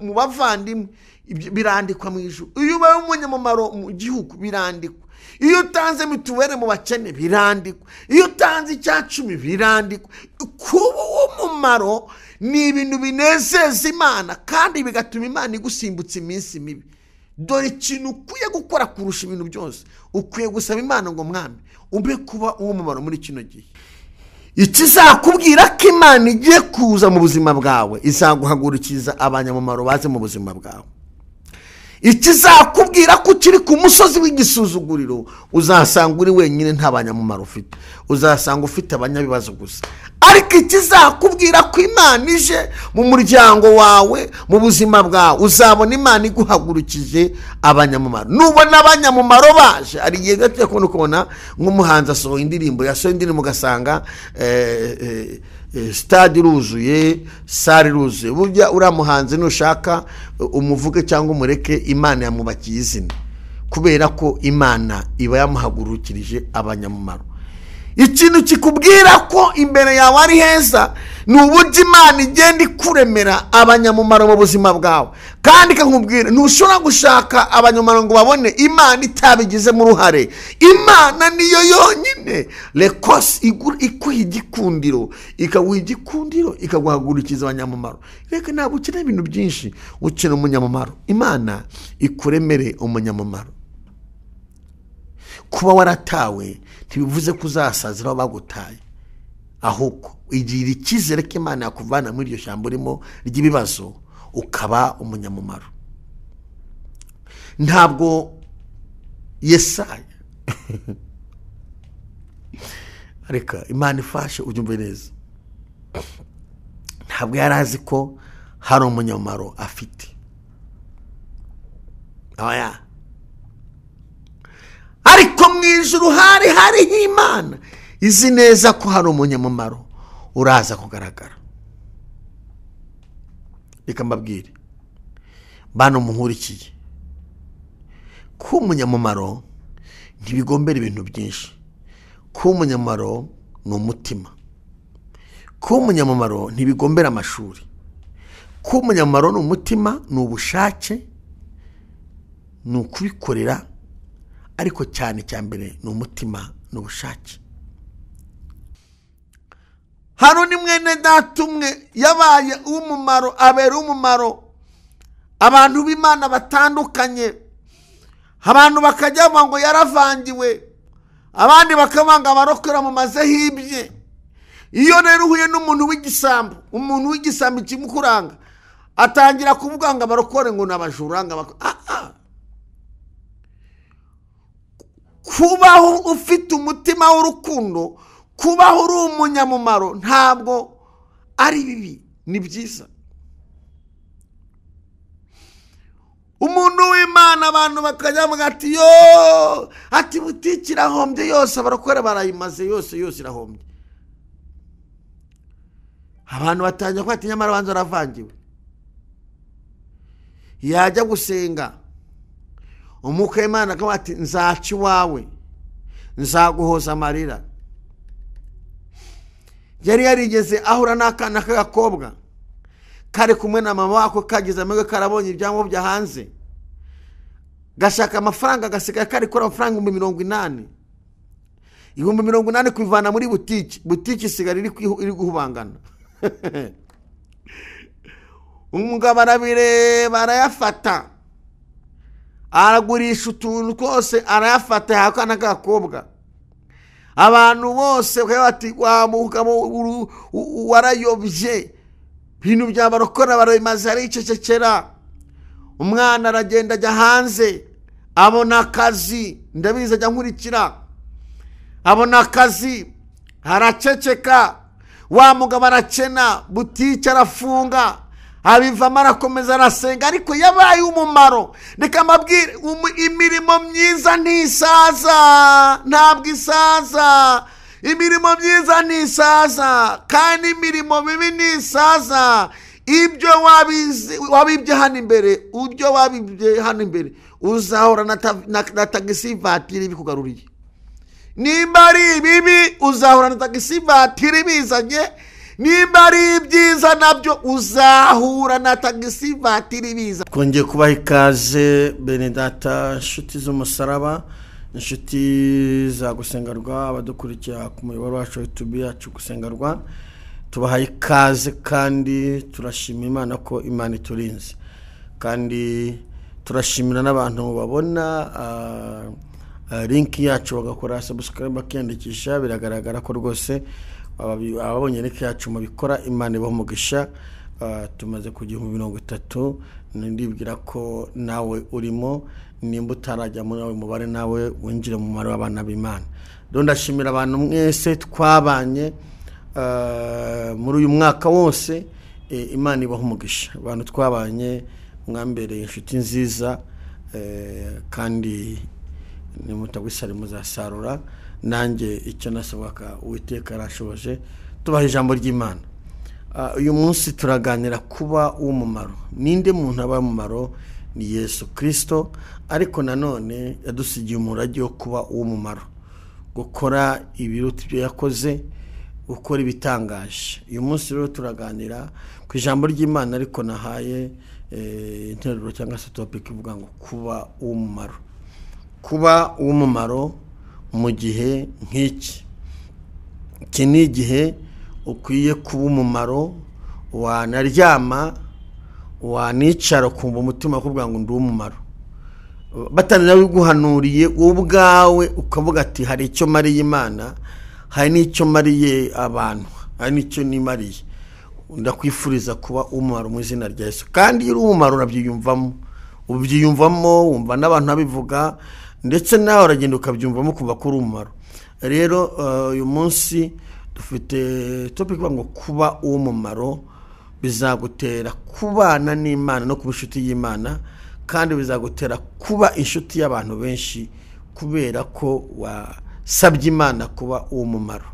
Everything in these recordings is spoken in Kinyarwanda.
Mu bavandimwe birandikwa mu ijuru. Iyo ubaye umunyamumaro mu gihugu birandikwa. Iyo utanze mituweli mu bakene birandikwa. Iyo utanze 10 birandikwa. Kuba uw'umumaro ni ibintu binezeza Imana kandi bigatuma Imana igusimbutsa iminsi mibi. Dore ikintu ukwiye gukora kurusha ibintu byose, ukwiye gusaba Imana ngo mwami umpe kuba uw'umumaro muri kino gihe. Ikizakubwira ko Imana igiye kuza mu buzima bwawe, izaguhagurukiza abanyamumaro baze mu buzima bwawe. Ikizakubwira ko ukiri ku musozi w'igisuzuguriro, uzasanga uri wenyine nta banyamumaro ufite, uzasanga ufite abanyabibazo gusa. Ariko ikizakubwira ko Imana ije mu muryango wawe, mu buzima bwawe, uzabona Imana iguhagurukije abanyamumaro. Nubona abanyamumaro baje, ari igihe gato kubona ukabona nk'umuhanzi asohoye indirimbo, yasohoye indirimbo ugasanga stade iruzuye, sare iruzuye. Burya uriya muhanzi nushaka umuvuge cyangwa umureke, Imana yamubakiye izina, kubera ko Imana iba yamuhagurukirije abanyamumaro. Ikintu kikubwira ko imbere yawe ari heza ni uburyo Imana igenda ikuremera abanyamumaro mu buzima bwawe. Kandi ikakubwira ntushobora gushaka abanyamumaro ngo babone Imana itabigizemo uruhare. Imana niyo yonyine rekosi ikuha igikundiro, ikaguha igikundiro, ikaguhagurukiza abanyamumaro. Reka ntabwo ukeneye ibintu byinshi, ukeneye umunyamumaro. Imana ikuremere umunyamumaro. Kuba waratawe ntibivuze ko uzasazira aho bagutaye, ahubwo igira icyizere ko Imana yakuvana muri iryo shyamba urimo ry'ibibazo ukaba umunyamumaro. Ntabwo Yesaya reka Imana ifashe ubyumve neza, ntabwo yari azi ko hari umunyamumaro afite. Oya, ariko mu ijuru hari hariho Imana izi neza ko hari umunyamumaro uraza kugaragara. Reka mbabwire bano muhurikiye, kuba umunyamumaro ntibigombera ibintu byinshi. Kuba umunyamumaro ni umutima. Kuba umunyamumaro ntibigombera amashuri. Kuba umunyamumaro ni umutima, ni ubushake, ni ukubikorera, ariko cyane cya mbere ni umutima n'ubushake. Hano ni mwene data umwe yabaye uw'umumaro, abera umumaro abantu b'Imana batandukanye. Abantu bakajya bavuga ngo yaravangiwe, abandi bakabanga abarokora mu maze hibye. Iyo rero uhuye n'umuntu w'igisambo, umuntu w'igisambo ikimukuranga atangira kuvuga ngo abarokore ngo nabajura, ngo kubaho ufite umutima w'urukundo, kubaho uri umunyamumaro ntabwo ari bibi, ni byiza. Umuntu w'Imana abantu bakajya bavuga ati yo, ati butiki irahombye yose, abarokore barayimaze yose, yose irahombye. Abantu batangira kuvuga ati nyamara banza aravangiwe. Yajya gusenga umwuka w'Imana akavuga ati nzaca iwawe, nzaguhoza amarira. Yari yarigeze ahura n'akana k'agakobwa kari kumwe na mama wako, kagize amahirwe karabonye ibyangombwa bya hanze, gashaka amafaranga, gasigaye kari kuri amafaranga 80,000. 80,000 kubivana muri butiki, butiki isigara iri guhubangana. Umugabo arabireba arayafata, aragurisha utuntu twose arayafata, akana k'agakobwa. Abantu bose bati wa mugabo warayobye, ibintu by'abarokora barabimaze, aricecekera. Umwana aragenda ajya hanze abona akazi, ndabizi ajya nkurikira, abona akazi araceceka. Wa mugabo arakena, butike arafunga, abivamo arakomeza arasenga, ariko yabaye umumaro. Reka mbabwire, imirimo myiza ntisaza, ntabwo isaza. Imirimo myiza ntisaza, kandi imirimo mibi ntisaza. Ibyo wabibye hano imbere, ibyo wabibye hano imbere, uzahora na tagisi vatiri bikugaruriye. Nimba ari ibibi, uzahora na tagisi vatiri bizanye. Nimba ari ibyiza nabyo uzahura na tagisi vatiri biza. Twongeye kubaha ikaze bene data, inshuti z'umusaraba, inshuti za Gusengerwa, abadukurikira ku muyoboro wacu YouTube yacu Gusengerwa, tubahaye ikaze kandi turashima Imana ko Imana iturinze, kandi turashimira n'abantu babona link yacu bagakora subscribe bakiyandikisha. Biragaragara ko rwose ababonye link yacu mubikora, Imana ibaha umugisha. Tumaze ku 1030, ndibwira ko nawe urimo, nimba utarajya muri nawe mubare nawe winjire mu mubare w'abana b'Imana. Rero ndashimira abantu mwese twabanye muri uyu mwaka wose, Imana ibaha umugisha. Abantu twabanye mwambereye inshuti nziza, kandi nimutagwisari muzasarura. Nanjye icyo nasabwaga Uwiteka arashoboje. Tubaha ijambo ry'Imana. Uyu munsi turaganira kuba uw'umumaro. Ninde muntu aba umumaro? Ni Yesu Kristo. Ariko nanone yadusigiye umurage wo kuba uw'umumaro, gukora ibiruta ibyo yakoze, gukora ibitangaje. Uyu munsi rero turaganira ku ijambo ry'Imana, ariko nahaye interuro cyangwa se topic ivuga ngo kuba uw'umumaro. Kuba uw'umumaro mu gihe nk'iki. Iki ni igihe ukwiye kuba umumaro, wanaryama wanicara ukumva umutima ukubwira ngo ndi uw'umumaro. Batanabiguhanuriye wowe ubwawe ukavuga ati hari icyo mariye Imana, hari n'icyo mariye abantu, hari n'icyo nimariye. Ndakwifuriza kuba umumaro mu izina rya Yesu. Kandi iyo uri umumaro urabyiyumvamo, ubyiyumvamo, wumva n'abantu babivuga, ndetse nawe uragenda ukabyumvamo ukumva ko uri umumaro. Rero uyu munsi dufite topic ivuga ngo kuba uw'umumaro bizagutera kubana n'Imana no kuba inshuti y'Imana, kandi bizagutera kuba inshuti y'abantu benshi kubera ko wasabye Imana kuba uw'umumaro.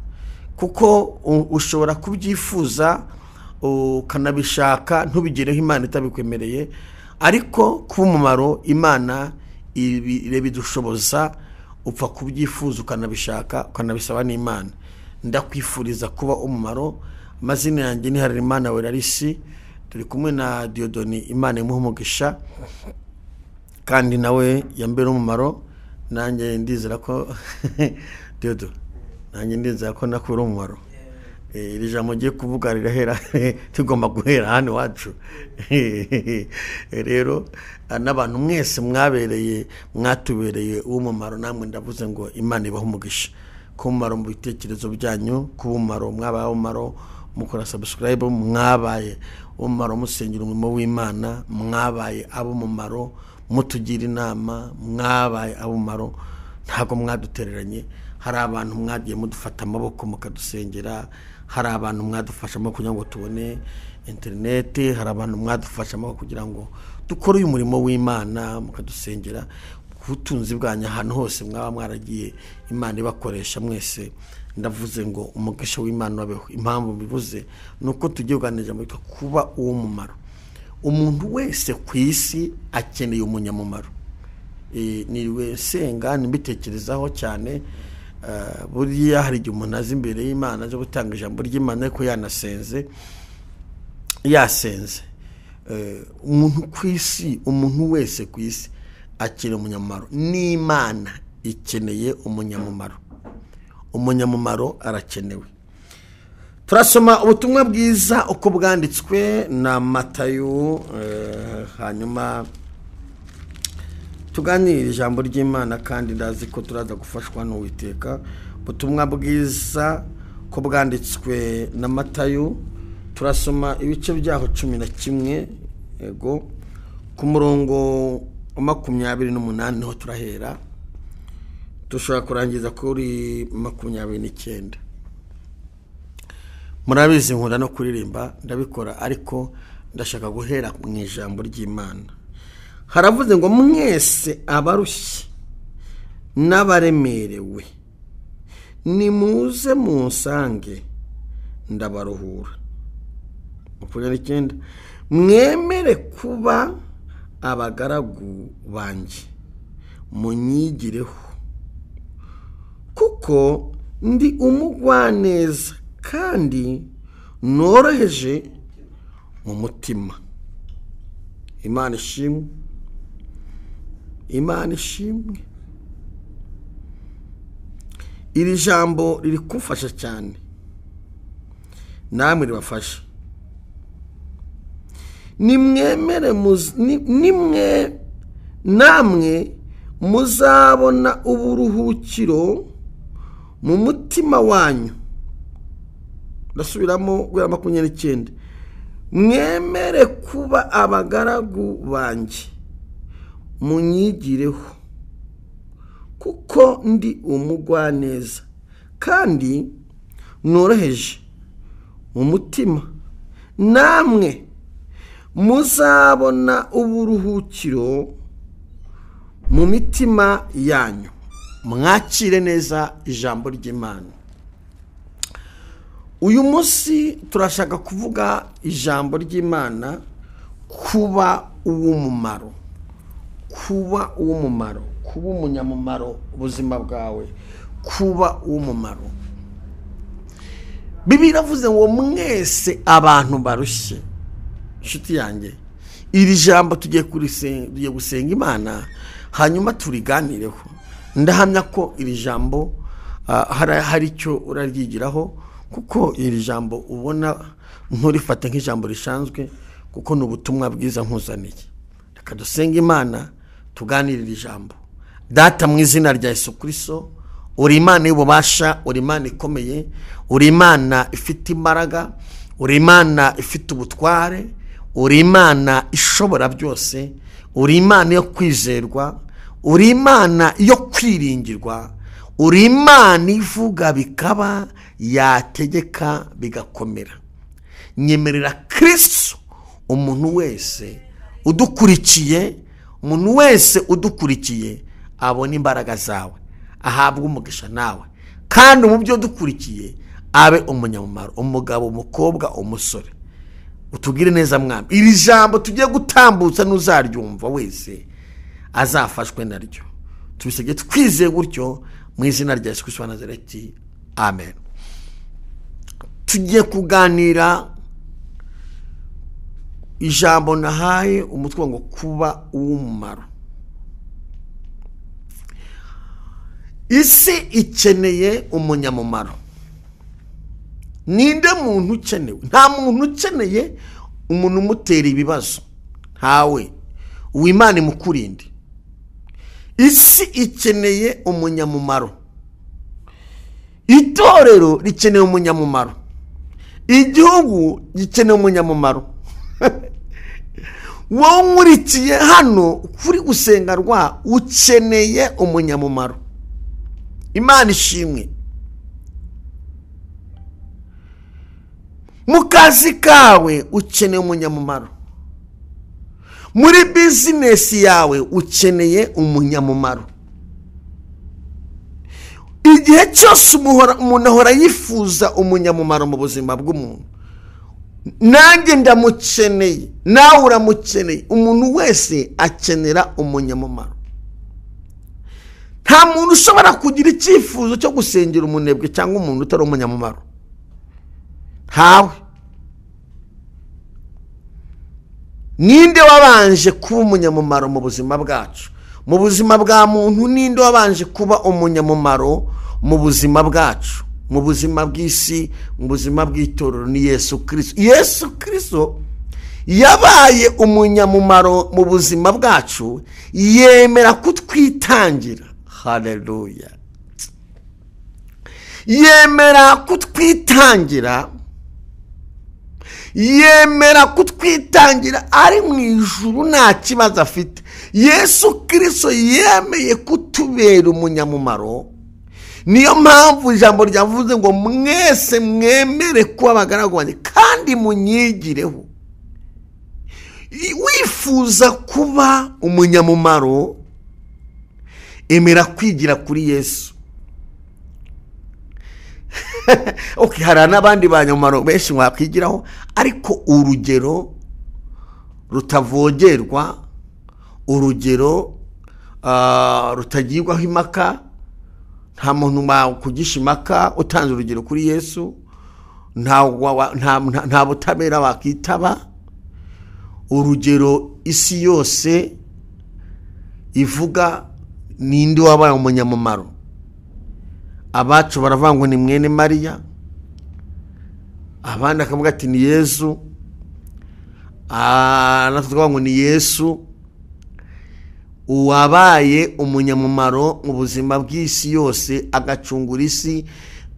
Kuko ushobora kubyifuza ukanabishaka ntubigereho Imana itabikwemereye, ariko kuba umumaro Imana ibidushoboza, upfa kubyifuza ukanabishaka ukanabisaba n'Imana. Ndakwifuriza kuba umumaro. Amazina yanjye ni Harerimana Werarisi, turi kumwe na Diodoni, Imana imuhe umugisha, kandi nawe yambere umumaro. Nanjye ndizera ko Diodo, nanjye ndizera ko nakura umumaro. Iri jambo ngiye kuvuga rirahera, tugomba guhera hano iwacu. Rero n'abantu mwese mwabereye, mwatubereye uw'umumaro, namwe ndavuze ngo Imana ibahe umugisha. Kuba umumaro mu bitekerezo byanyu, kuba umumaro mwabaye umumaro mukora subscribe, mwabaye umumaro musengera umurimo w'Imana, mwabaye ab'umumaro mutugira inama, mwabaye ab'umumaro ntabwo mwadutereranye. Hari abantu mwagiye mudufata amaboko mukadusengera, hari abantu mwadufasha amaboko kugira ngo tubone interineti, hari abantu mwadufasha amaboko kugira ngo dukore uyu murimo w'Imana, mukadusengera ku butunzi bwanyu ahantu hose mwaba mwaragiye Imana ibakoresha mwese. Ndavuze ngo umugisha w'Imana wabeho. Impamvu mbivuze ni uko tugiye kuganira ijambo ryitwa kuba uw'umumaro. Umuntu wese ku isi akeneye umunyamumaro. Niriwe nsenga mbitekerezaho cyane. Buriya hari igihe umuntu aza imbere y'Imana aje gutanga ijambo ry'Imana ariko yanasenze, yasenze. Umuntu ku isi, umuntu wese ku isi akeneye umunyamumaro. N'Imana ikeneye umunyamumaro. Umunyamumaro arakenewe. Turasoma ubutumwa bwiza uko bwanditswe na Matayo, hanyuma tuganire ijambo ry'Imana, kandi ndazi ko turaza gufashwa n'Uwiteka. Ubutumwa bwiza ko bwanditswe na Matayo, turasoma ibice byaho 11, yego, ku murongo wa 28 niho turahera, dushobora kurangiza kuri 29. Murabizi nkunda no kuririmba, ndabikora, ariko ndashaka guhera mu ijambo ry'Imana. Haravuze ngo mwese abarushye n'abaremerewe nimuze munsange ndabaruhura. 29 mwemere kuba abagaragu banjye munyigireho, kuko ndi umugwaneza kandi noroheje mu mutima. Imana ishimwe, Imana ishimwe. Iri jambo riri kumfasha cyane, namwe ribafasha. Nimwemere nimwe namwe muzabona uburuhukiro mu mutima wanyu. Ndasubiramo guhera 29. Mwemere kuba abagaragu banjye, munyigireho, kuko ndi umugwaneza kandi noroheje mu mutima, namwe muzabona uburuhukiro mu mitima yanyu. Mwakire neza ijambo ry'Imana. Uyu munsi turashaka kuvuga ijambo ry'Imana, kuba uw'umumaro, kuba uw'umumaro, kuba umunyamumaro ubuzima bwawe, kuba uw'umumaro. Bibiliya iravuze ngo mwese abantu barushye. Inshuti yanjye, iri jambo tugiye gusenga Imana hanyuma turiganireho. Ndahamya ko iri jambo hari icyo uraryigiraho, kuko iri jambo ubona nturifate nk'ijambo rishanzwe, kuko ni ubutumwa bwiza nkuzaniye. Reka dusenge Imana tuganire iri jambo. Data, mu izina rya Yesu Kristo, uri Imana y'ububasha, uri Imana ikomeye, uri Imana ifite imbaraga, uri Imana ifite ubutware, uri Imana ishobora byose, uri Imana yo kwizerwa, uri Imana yo kwiringirwa, uri Imana ivuga bikaba, yategeka bigakomera. Nyemerera Kristo umuntu wese udukurikiye, umuntu wese udukurikiye abone imbaraga zawe, ahabwe umugisha nawe, kandi mu byo dukurikiye abe umunyamumaro, umugabo, umukobwa, umusore. Utugire neza Mwami. Iri jambo tugiye gutambutsa n'uzaryumva wese azafashwe naryo. Tubisabye twizeye gutyo mu izina rya Yesu Kristo wa Nazareti, amen. Tugiye kuganira ijambo nahaye umutwe ngo kuba uw'umumaro. Isi ikeneye umunyamumaro. Ninde muntu ukenewe? Nta muntu ukeneye umuntu umutera ibibazo, ntawe. Uwimana imukurinde. Isi ikeneye umunyamumaro. Itorero rikeneye umunyamumaro. Igihugu gikeneye umunyamumaro. Wowe nkurikiye hano kuri gusenga rwa, ukeneye umunyamumaro. Imana ishimwe. Mu kazi kawe ukeneye umunyamumaro. Muri bizinesi yawe ukeneye umunyamumaro. Igihe cyose umuntu ahora yifuza umunyamumaro mu buzima bw'umuntu. Nanjye ndamukeneye, nawe uramukeneye. Umuntu wese akenera umunyamumaro. Nta muntu ushobora kugira icyifuzo cyo gusengera umunebwe cyangwa umuntu utari umunyamumaro. Ntawe. Ninde wabanje kuba umunyamumaro mu buzima bwacu? Mu buzima bwa muntu ninde wabanje kuba umunyamumaro mu buzima bwacu? Mu buzima bw'isi, mu buzima bw'itorero ni Yesu Kristo. Yesu Kristo yabaye umunyamumaro mu buzima bwacu, yemera kutwitangira. Haleluya. Yemera kutwitangira, yemera kutwitangira ari mu ijuru nta kibazo afite. Yesu Kristo yemeye kutubera umunyamumaro. Niyo mpamvu ijambo ryavuze ngo mwese mwemere kuba abagaragu banjye kandi munyigireho. Wifuza kuba umunyamumaro, emera kwigira kuri Yesu. Okay, hari n'abandi banyamumaro benshi wakwigiraho, ariko urugero rutavogerwa, urugero rutagirwaho impaka, nta muntu wakugisha impaka utanze urugero kuri Yesu. Nta butabera wakitaba. Urugero isi yose ivuga ninde wabaye umunyamumaro. Abacu baravuga ngo ni mwene Mariya, abandi akavuga ati ni Yesu, natwe tukavuga ngo ni Yesu. Uwabaye umunyamumaro mu buzima bw'isi yose, agacungura isi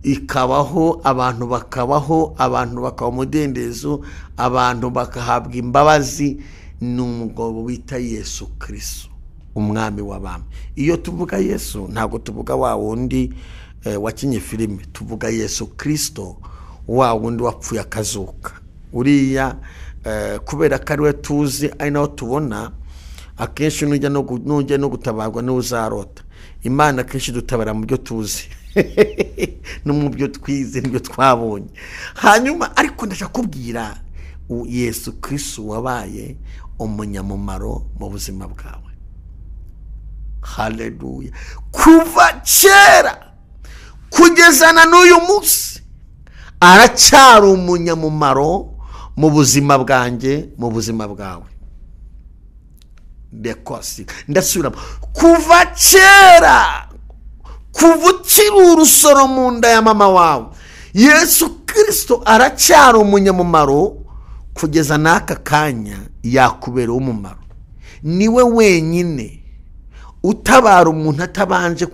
ikabaho, abantu bakabaho, abantu bakaba umudendezo, abantu bakahabwa imbabazi, ni umugabo wita Yesu Kristo, umwami w'abami. Iyo tuvuga Yesu ntabwo tuvuga wa wundi wakinye filime, tuvuga Yesu Kristo wa wundi wapfuye akazuka. Uriya kubera ko ariwe tuzi, ari naho tubona akenshi nujya no gutabarwa n'uzarota. Imana akenshi dutabara mu byo tuzi no mu byo twize n'ibyo twabonye. Hanyuma ariko ndashaka kubwira Yesu Kristo wabaye umunyamumaro mu buzima bwawe. Haleluya. Kuva kera kugeza na n'uyu munsi aracyari umunyamumaro mu buzima bwanjye, mu buzima bwawe. Ndasubiramo, kuva kera, kuva ukiri urusoro mu nda ya mama wawe, Yesu Kristo aracyari umunyamumaro kugeza n'aka kanya yakubera umumaro. Niwe wenyine utabara umuntu atabanje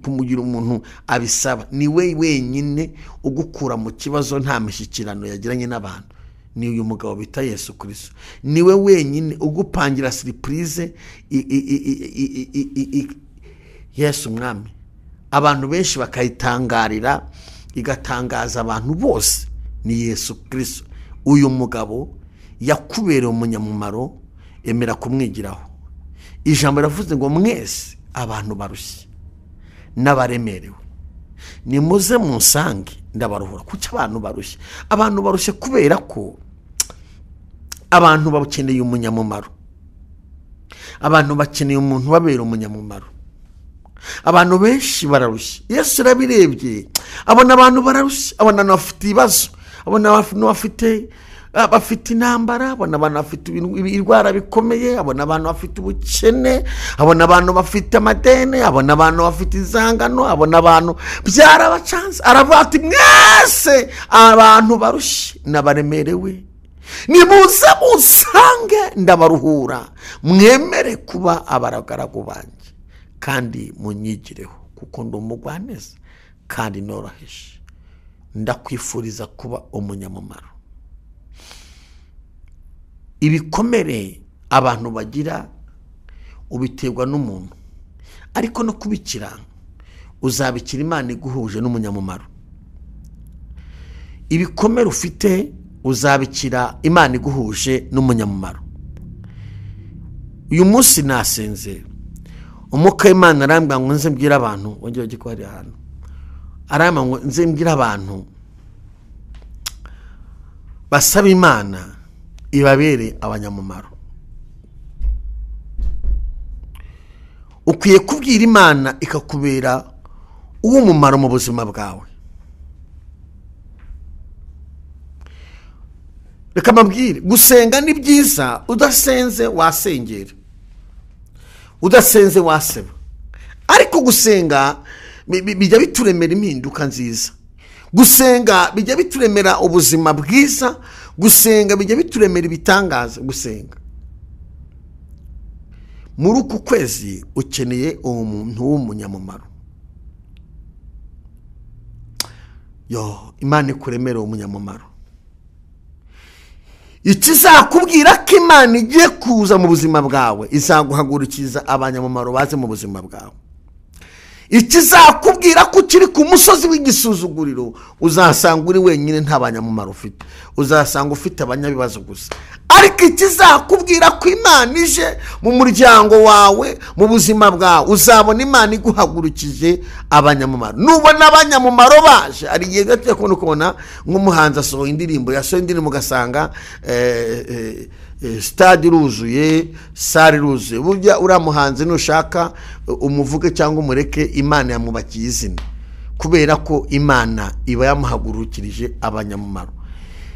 kumugira umuntu abisaba. Niwe wenyine ugukura mu kibazo nta mishyikirano yagiranye n'abantu. Ni uyu mugabo bita Yesu Kristo. Niwe wenyine ugupangira surprise. Yesu mwami, abantu benshi bakayitangarira, igatangaza abantu bose. Ni Yesu Kristo. Uyu mugabo yakubereye umunyamumaro, emera kumwigiraho. Ijambo riravuze ngo mwese abantu barushye n'abaremerewe nimuze munsange ndabaruhura. Kuki abantu barushye? Abantu barushye kubera ko abantu bakeneye umunyamumaro. Abantu bakeneye umuntu babera umunyamumaro. Abantu benshi bararushye. Yesu arabirebye abona abantu bararushye, abona abantu bafite ibibazo, abona abantu bafite intambara, abona abantu bafite indwara bikomeye, abona abantu bafite ubukene, abona abantu bafite amadene, abona abantu bafite inzangano, abona abantu byarabacanze. Aravuga ati mwese abantu barushye n'abaremerewe nimuze munsange ndabaruhura, mwemere kuba abaragaragu banjye kandi munyigireho, kuko ndi umugwaneza kandi noroheje. Ndakwifuriza kuba umunyamumaro. Ibikomere abantu bagira ubiterwa n'umuntu, ariko no kubikira uzabikira Imana iguhuje n'umunyamumaro. Ibikomere ufite uzabikira Imana iguhuje n'umunyamumaro. Uyu munsi nasenze, umwuka w'Imana arambwira ngo nze mbwire abantu, wongere ujye kuhari ahantu, arambwira ngo nze mbwire abantu basaba Imana ibabere abanyamumaro. Ukwiye kubwira Imana ikakubera uw'umumaro mu buzima bwawe. Reka mbabwire, gusenga ni byiza, udasenze wasengera, udasenze waseba. Ariko gusenga bijya bituremera impinduka nziza. Gusenga bijya bituremera ubuzima bwiza. Gusenga bijya bituremera ibitangaza. Gusenga muri uku kwezi ukeneye umuntu w'umunyamumaro. Yo, Imana ikuremera umunyamumaro. Ikizakubwira ko Imana igiye kuza mu buzima bwawe, izaguhagurukiza abanyamumaro baze mu buzima bwawe. Ikizakubwira ko ukiri ku musozi w'igisuzuguriro, uzasanga uri wenyine nta banyamumaro ufite, uzasanga ufite abanyabibazo gusa. Ariko ikizakubwira ko Imana ije mu muryango wawe, mu buzima bwawe, uzabona Imana iguhagurukije abanyamumaro. Nubona abanyamumaro baje, ari igihe gato kubona ukabona nk'umuhanzi asohoye indirimbo, yasohoye indirimbo ugasanga stade iruzuye, sare iruzuye. Burya uriya muhanzi nushaka umuvuge cyangwa umureke, Imana yamubakiye izina. Kubera ko Imana iba yamuhagurukirije abanyamumaro.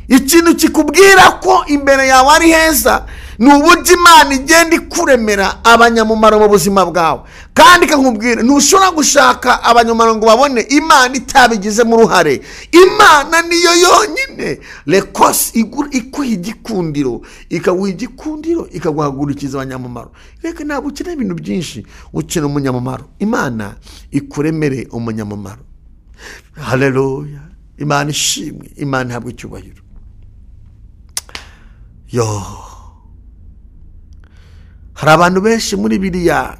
Ikintu kikubwira ko imbere yawe ari heza ni uburyo Imana igenda ikuremera abanyamumaro mu buzima bwawe. Kandi ikakubwira ntushobora gushaka abanyamumaro ngo babone Imana itabigizemo uruhare. Imana niyo yonyine rekosi ikuha igikundiro, ikaguha igikundiro, ikaguhagurukiza abanyamumaro. Reka ntabwo ukeneye ibintu byinshi, ukeneye umunyamumaro. Imana ikuremere umunyamumaro. Haleluya. Imana ishimwe, Imana ihabwe icyubahiro. Yo, hari abantu benshi muri biriya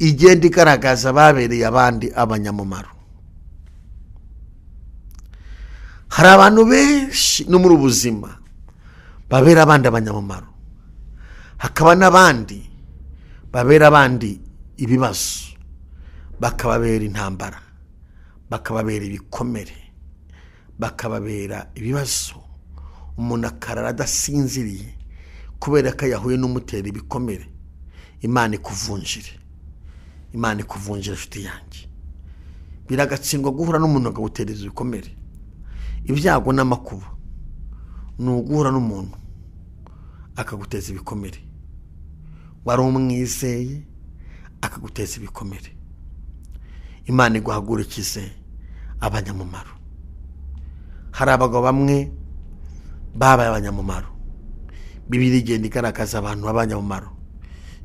igenda igaragaza babereye abandi abanyamumaro. Hari abantu benshi no muri ubuzima babera abandi abanyamumaro, hakaba n'abandi babera abandi ibibazo, bakababera intambara, bakababera ibikomere, bakababera ibibazo. Umuntu akarara adasinziriye kubera ko yahuye n'umutera ibikomere. Imana ikuvunjire, Imana ikuvunjire inshuti yanjye. Biragatsindwa guhura n'umuntu akagutereza ibikomere. Ibyago n'amakuba ni uguhura n'umuntu akaguteza ibikomere. Wari umwizeye akaguteza ibikomere. Imana iguhagurukize abanyamumaro. Hari abagabo bamwe babaye abanyamumaro. Bibiliya igenda igaragaza abantu b'abanyamumaro.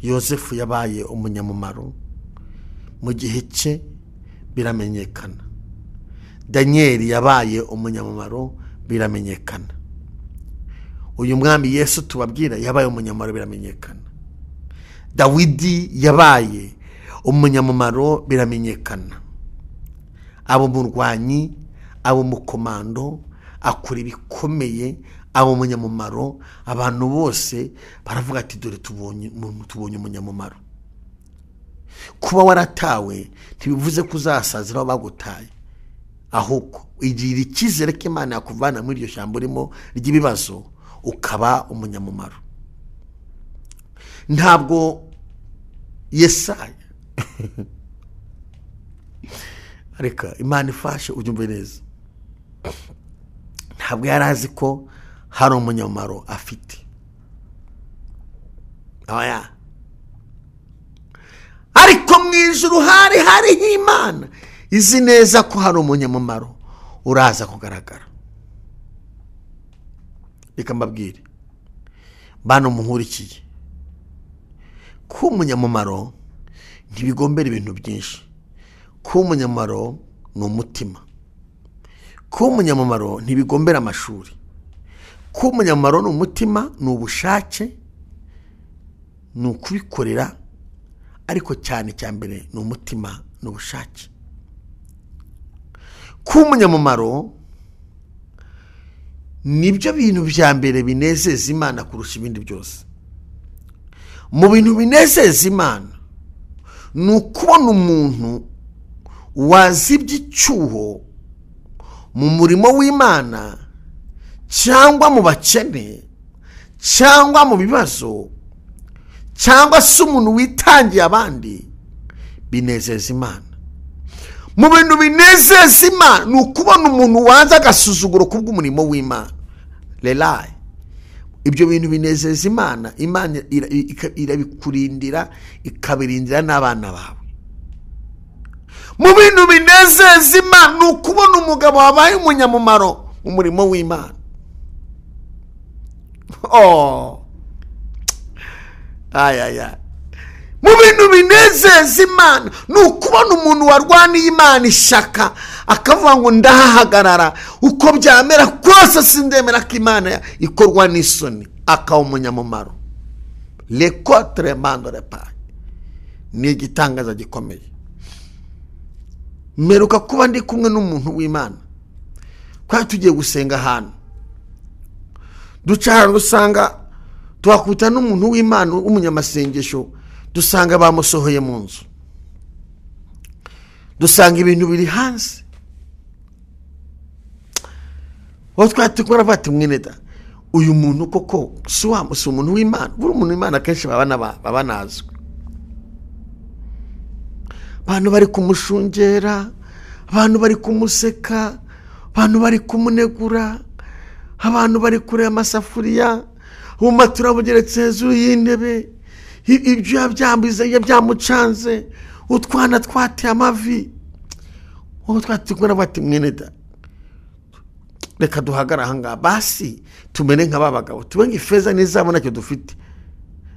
Yosefu yabaye umunyamumaro mu gihe cye, biramenyekana. Daniel yabaye umunyamumaro, biramenyekana. Uyu mwami Yesu tubabwira yabaye umunyamumaro, biramenyekana. Dawidi yabaye umunyamumaro, biramenyekana. Abo murwanyi, abo mukomando, akora ibikomeye, abo umunyamumaro. Abantu bose baravuga ati dore tubonye umunyamumaro. Kuba waratawe ntibivuze ko uzasazira aho bagutaye, ahubwo igira icyizere ko Imana yakuvana muri iryo shyamba urimo ry'ibibazo ukaba umunyamumaro. Ntabwo Yesaya reka Imana ifashe ubyumve neza, ntabwo yari azi ko hari umunyamumaro afite. Oya, ariko mu ijuru hari hariho Imana izi neza ko hari umunyamumaro uraza kugaragara. Reka mbabwire bano muhurikiye ko umunyamumaro ntibigombera ibintu byinshi. Ko umunyamumaro ni umutima. Ko umunyamumaro ntibigombera amashuri. Ko umunyamumaro ni umutima, ni ubushake, ni ukubikorera, ariko cyane cya mbere ni umutima n'ubushake. Ko umunyamumaro nibyo bintu bya mbere binezeza Imana kurusha ibindi byose. Mu bintu binezeza Imana ni ukubona umuntu wazibye icyuho mu murimo w'Imana, cyangwa mu bakene, cyangwa mu bibazo, cyangwa se umuntu witangiye abandi, binezeza Imana. Mu bintu binezeza Imana ni ukubona umuntu wanze agasuzuguro kubw'umurimo w'Imana. Lelaye, ibyo bintu binezeza Imana. Imana irabikurindira, ikabirindira n'abana bawe. Mu bintu binezeza Imana ni ukubona umugabo wabaye umunyamumaro mu murimo w'Imana. Oh, ayaya. Mu bintu binezeza Imana ni ukubona umuntu warwaniye Imana ishaka, akavuga ngo ndahahagarara uko byamera kose, sindemera ko Imana ikorwa n'isoni, akaba umunyamumaro. Lekotre mando repa ni igitangaza gikomeye. Mperuka kuba ndi kumwe n'umuntu w'Imana, twari tugiye gusenga ahantu, duca ahantu usanga tuhakubita n'umuntu w'Imana w'umunyamasengesho, dusanga bamusohoye mu nzu, dusanga ibintu biri hanze. Aho twari turi kubona bati mwene da, uyu muntu koko si umuntu w'Imana. Buri umuntu w'Imana akenshi baba banazwi. Abantu bari kumushungera, abantu bari kumuseka, abantu bari kumunegura, abantu bari kureba amasafuriya, ubumatura bugeretse hejuru y'intebe, ibyo byambize byamucanze, utwana twateye amavi. Wowe twatikora bati mwene da, reka duhagara aha ngaha basi tumere nka ba bagabo, tube nk'ifeza n'izahabu ntacyo dufite.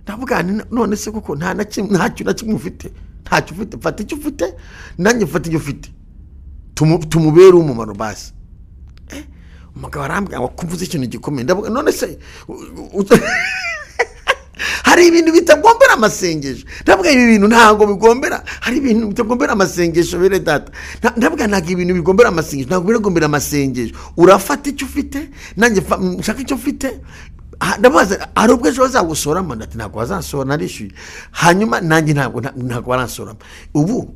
Ndavuga nti none se kuko nta na kimwe, ntacyo na kimwe ufite, ntacyo ufite, fata icyo ufite nanjye mfate icyo ufite, tumubere umumaro basi. Umugabo arambwira ngo kumvuze ikintu gikomeye. Ndavuga none se hari ibintu bitagombera amasengesho. Ndavuga ibi bintu ntabwo bigombera, hari ibintu bitagombera amasengesho bene data. Ndavuga ntabwo ibintu bigombera amasengesho, ntabwo biragombera amasengesho. Urafata icyo ufite nanjye nshaka icyo ufite. Ndabaza hari ubwo ejo bazagusoramo? Ndati ntabwo bazansora, narishyuye. Hanyuma nanjye ntabwo baransoramo. Ubu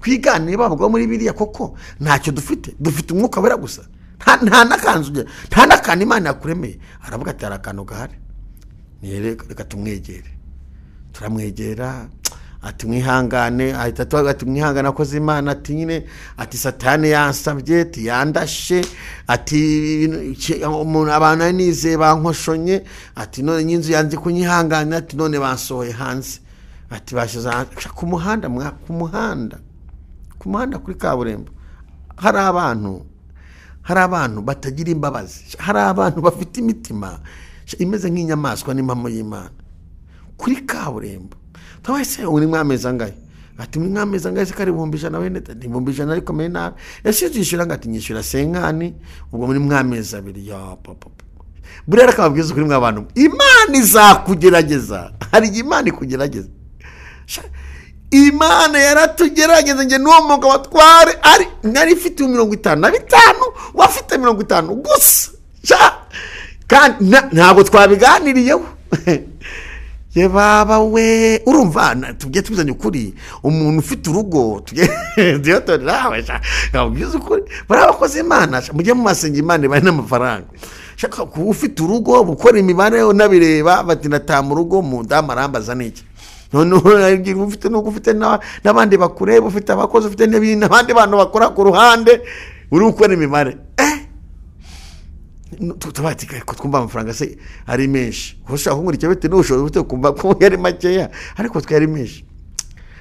twigane bavuga muri biriya koko ntacyo dufite, dufite umwuka wera gusa, nta n'akanzu ugira, nta n'akantu Imana yakuremeye. Aravuga ati hari akantu gahari, reka tumwegere. Turamwegera, ati mwihangane, ahita atuvuga ati mwihangane akoze Imana, ati nyine, ati satani yansabye, ati yandashe, ati umuntu abantu nizeye bankoshonye, ati none nyinzu yanze kunyihangana, ati none bansohoye hanze, ati bashize ku muhanda, ku muhanda, ku muhanda kuri kaburimbo. Hari abantu batagira imbabazi, hari abantu bafite imitima imeze nk'inyamaswa n'impamo y'Imana. Kuri kaburimbo twese uri mwameza angahe? Ati muri mwameza angahe se kari 100,000 wene? 100,000 ariko mene nabi. Ese zishyura ngati nyishyura senkani ubwo muri mwameza abiri ya papa. Burera akababwiza kuri mwa bantu, Imana izakugerageza. Hari Imana ikugerageza. Imana yaratugerageza. Nge n'uwo mugabo atware ari nari mfite 55 wafite 50 gusa. Kandi ntabwo twabiganiriyeho. Ye baba we, urumva tujye tuzanye ukuri. Umuntu ufite urugo tujye nkabwiza ukuri, barabakoze Imana, mujye mu masenga Imana ibahe n'amafaranga. Shaka kuba ufite urugo gukora imibare unabireba bati nataha mu rugo mudamu arambaza n'iki. Noneho ufite n'uko ufite n'abandi bakureba, ufite abakozi, ufite n'ibindi abandi bantu bakora ku ruhande, uri gukora imibare. Tubatika ko twumva amafaranga se ari menshi, ushaka kungura icyo bite n'ubushobozi bute kumva ko yari makeya, ariko twari menshi.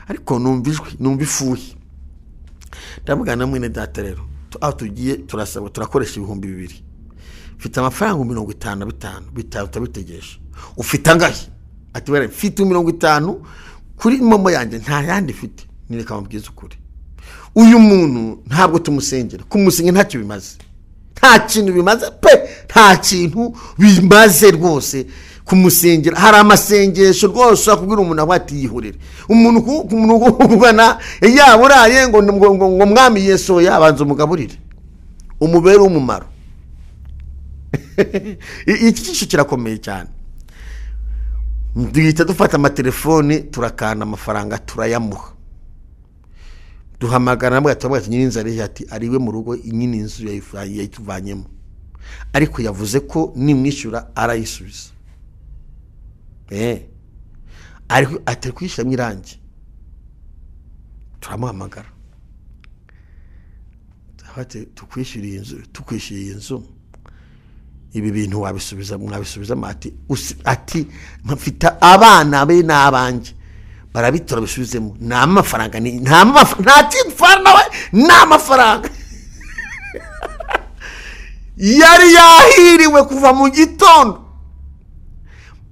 Ariko numva ijwi, numva ifuhi. Ndavuga na mwene data rero, aho tugiye turasaba turakoresha 2000. Mfite amafaranga 55 bitanu utabitegesha. Ufite angahe? Ati wera mfite 50 kuri momo yanjye nta yandi mfite. Nireka mubwize ukuri, uyu muntu ntabwo tumusengera, kumusengera ntacyo bimaze. Nta kintu bimaze pe, nta kintu bimaze rwose kumusengera. Hari amasengesho rwose akubwira umuntu aho ati yihorere. Umuntu kugana yaburaye ngo ngo mwami Yesu yabanza umugaburire, umubere umumaro. Iki cyisho kirakomeye cyane. Duhita dufata amatelefoni turakana amafaranga turayamuha. Duhamagara nabwo ati nyiri ari ati ariwe mu rugo nyine inzu yayituvanyemo, ariko yavuze ko nimwishyura arayisubiza. Ariko atari kwishyiramo irangi. Turamuhamagara ati tukwishyuriye inzu, tukwishyuriye inzu, ibi bintu wabisubiza, mwabisubiza? Ati mfite abana be n'abanjye barabitora bisubizemo, nta mafaranga, nta kintu nawe, nta mafaranga. Yari yahiriwe kuva mu gitondo.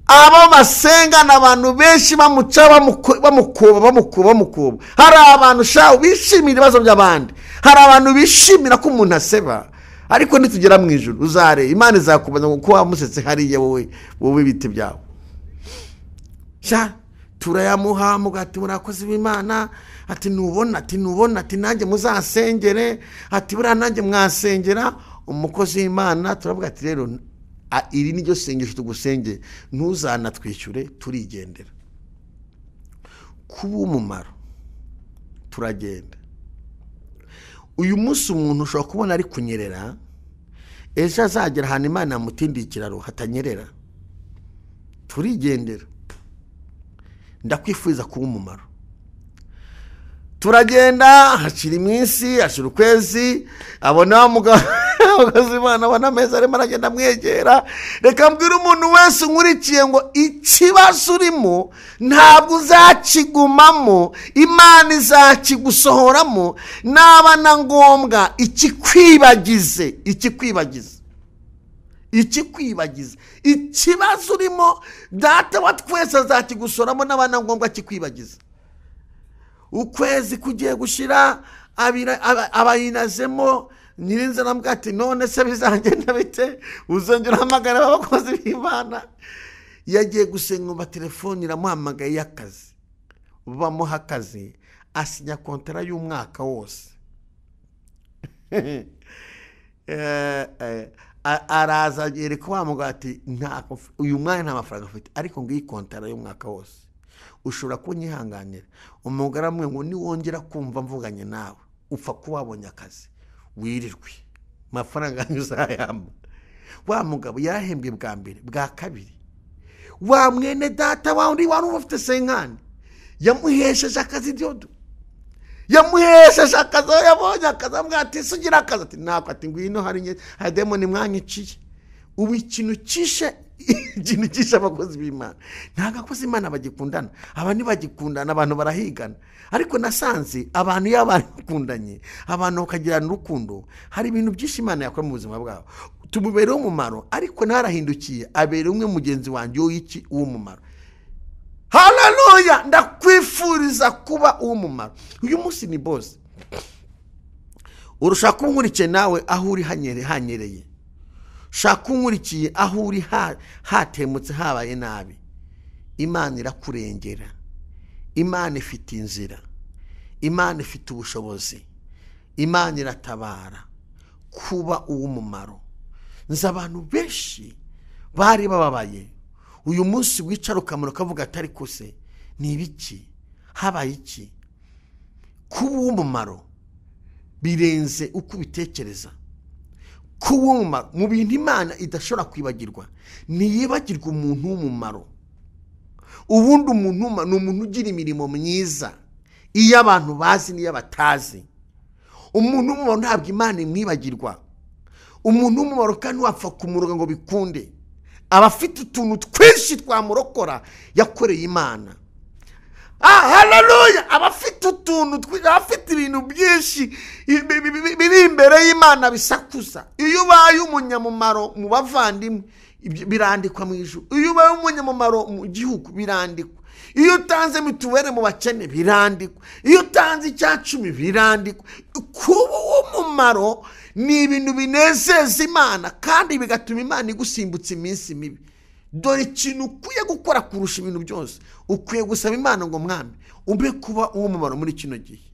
Abo basenga n'abantu benshi bamuca bamukuba bamukuba bamukuba. Hari abantu shaho bishimira ibibazo by'abandi, hari abantu bishimira ko umuntu aseba, ariko nitugera mu ijuru uzare Imana izakubaza ngo ko wamusetse hariya wowe bite byawe. Sha turayamuha mugati murakoze b'Imana, ati nubona, ati nubona, ati nanjye muzasengere, ati buriya nanjye mwasengera. Umukozi w'Imana turavuga ati rero iri niryo sengesho tugusenge, ntuzanatwishyure, turigendera. Kuba umumaro turagenda. Uyu munsi umuntu ushobora kubona ari kunyerera, ejo azagera ahantu Imana yamutindiye ikiraro hatanyerera. Turigendera. Ndakwifuza kuba umumaro. Turagenda hashira iminsi, hashira ukwezi, abona umukozi w'Imana abona ameza arimo aragenda amwegera. Reka mbwire umuntu wese unkurikiye ngo ikibazo urimo ntabwo uzakigumamo, Imana izakigusohoramo, naba na ngombwa ikikwibagize, ikikwibagize, ikikwibagize. Ikibazo urimo Data wa twese azakigusoramo, naba na ngombwa kikwibagize. Ukwezi kugiye gushira abayinazemo, nyirinze arambwira ati none se bizagenda bite, uzongera uhamagara abakozi b'Imana. Yagiye gusenga ngo telefone iramuhamagaye y'akazi, bamuha akazi, asinya kontara y'umwaka wose. Araza yereka wa mugabo ati uyu mwanya nta mafaranga afite, ariko ngiyi kontara y'umwaka wose ushobora kunyihanganira. Umugore amwe ngo niwongera kumva mvuganye nawe upfa kuba wabonye akazi wirirwe, amafaranga uzayamba. Wa mugabo yarahembwe bwa mbere, bwa kabiri. Wa mwene data wa undi wari ufite senkani yamuhesheje akazi dyodo, yamuhesheje akazi. Yabonye akazi amubwira ati sugira akazi, ati nako, ati ngwino hari demoni mwanyiciye. Ubu ikintu kishe, ikintu kishe abakozi b'Imana, ntabwo abakozi b'Imana bagikundana, abantu ntibagikundana, abantu barahigana. Ariko nasanze abantu iyo bakundanye, abantu bakagirana urukundo, hari ibintu byinshi Imana yakora mu buzima bwabo. Tumubereho umumaro, ariko narahindukiye abera umwe mugenzi wanjye w'iki w'umumaro. Haleluya! Ndakwifuriza kuba uw'umumaro. Uyu munsi ni boss, urushaka kunkurikiye nawe aho uri hanyereye, shaka unkurikiye aho uri hatemutse habaye nabi. Imana irakurengera, Imana ifite inzira, Imana ifite ubushobozi, Imana iratabara. Kuba uw'umumaro. Nzi abantu benshi bari bababaye, uyu munsi wicara ukamara ukavuga atari kose ni ibiki, habaye iki? Kuba uw'umumaro birenze uko ubitekereza. Kuba uw'umumaro mu bintu Imana idashobora kwibagirwa, ntiyibagirwa umuntu w'umumaro. Ubundi umuntu ni umuntu ugira imirimo myiza, iyo abantu bazi n'iyo batazi. Umuntu w'umumaro ntabwo Imana imwibagirwa. Umuntu w'umumaro kandi wapfa kumuroga ngo bikunde, aba afite utuntu twinshi twamurokora yakoreye Imana. Haleluya! Aba afite utuntu twinshi, aba afite ibintu byinshi biri imbere y'Imana bisakuza. Iyo ubaye umunyamumaro mu bavandimwe birandikwa mu ijuru, iyo ubaye umunyamumaro mu gihugu birandikwa, iyo utanze mituweli mu bakene birandikwa, iyo utanze 10 birandikwa. Kuba uw'umumaro ni ibintu binezeza Imana kandi bigatuma Imana igusimbutsa iminsi mibi. Dore ikintu ukwiye gukora kurusha ibintu byose, ukwiye gusaba Imana ngo mwami umpe kuba uw'umumaro muri kino gihe.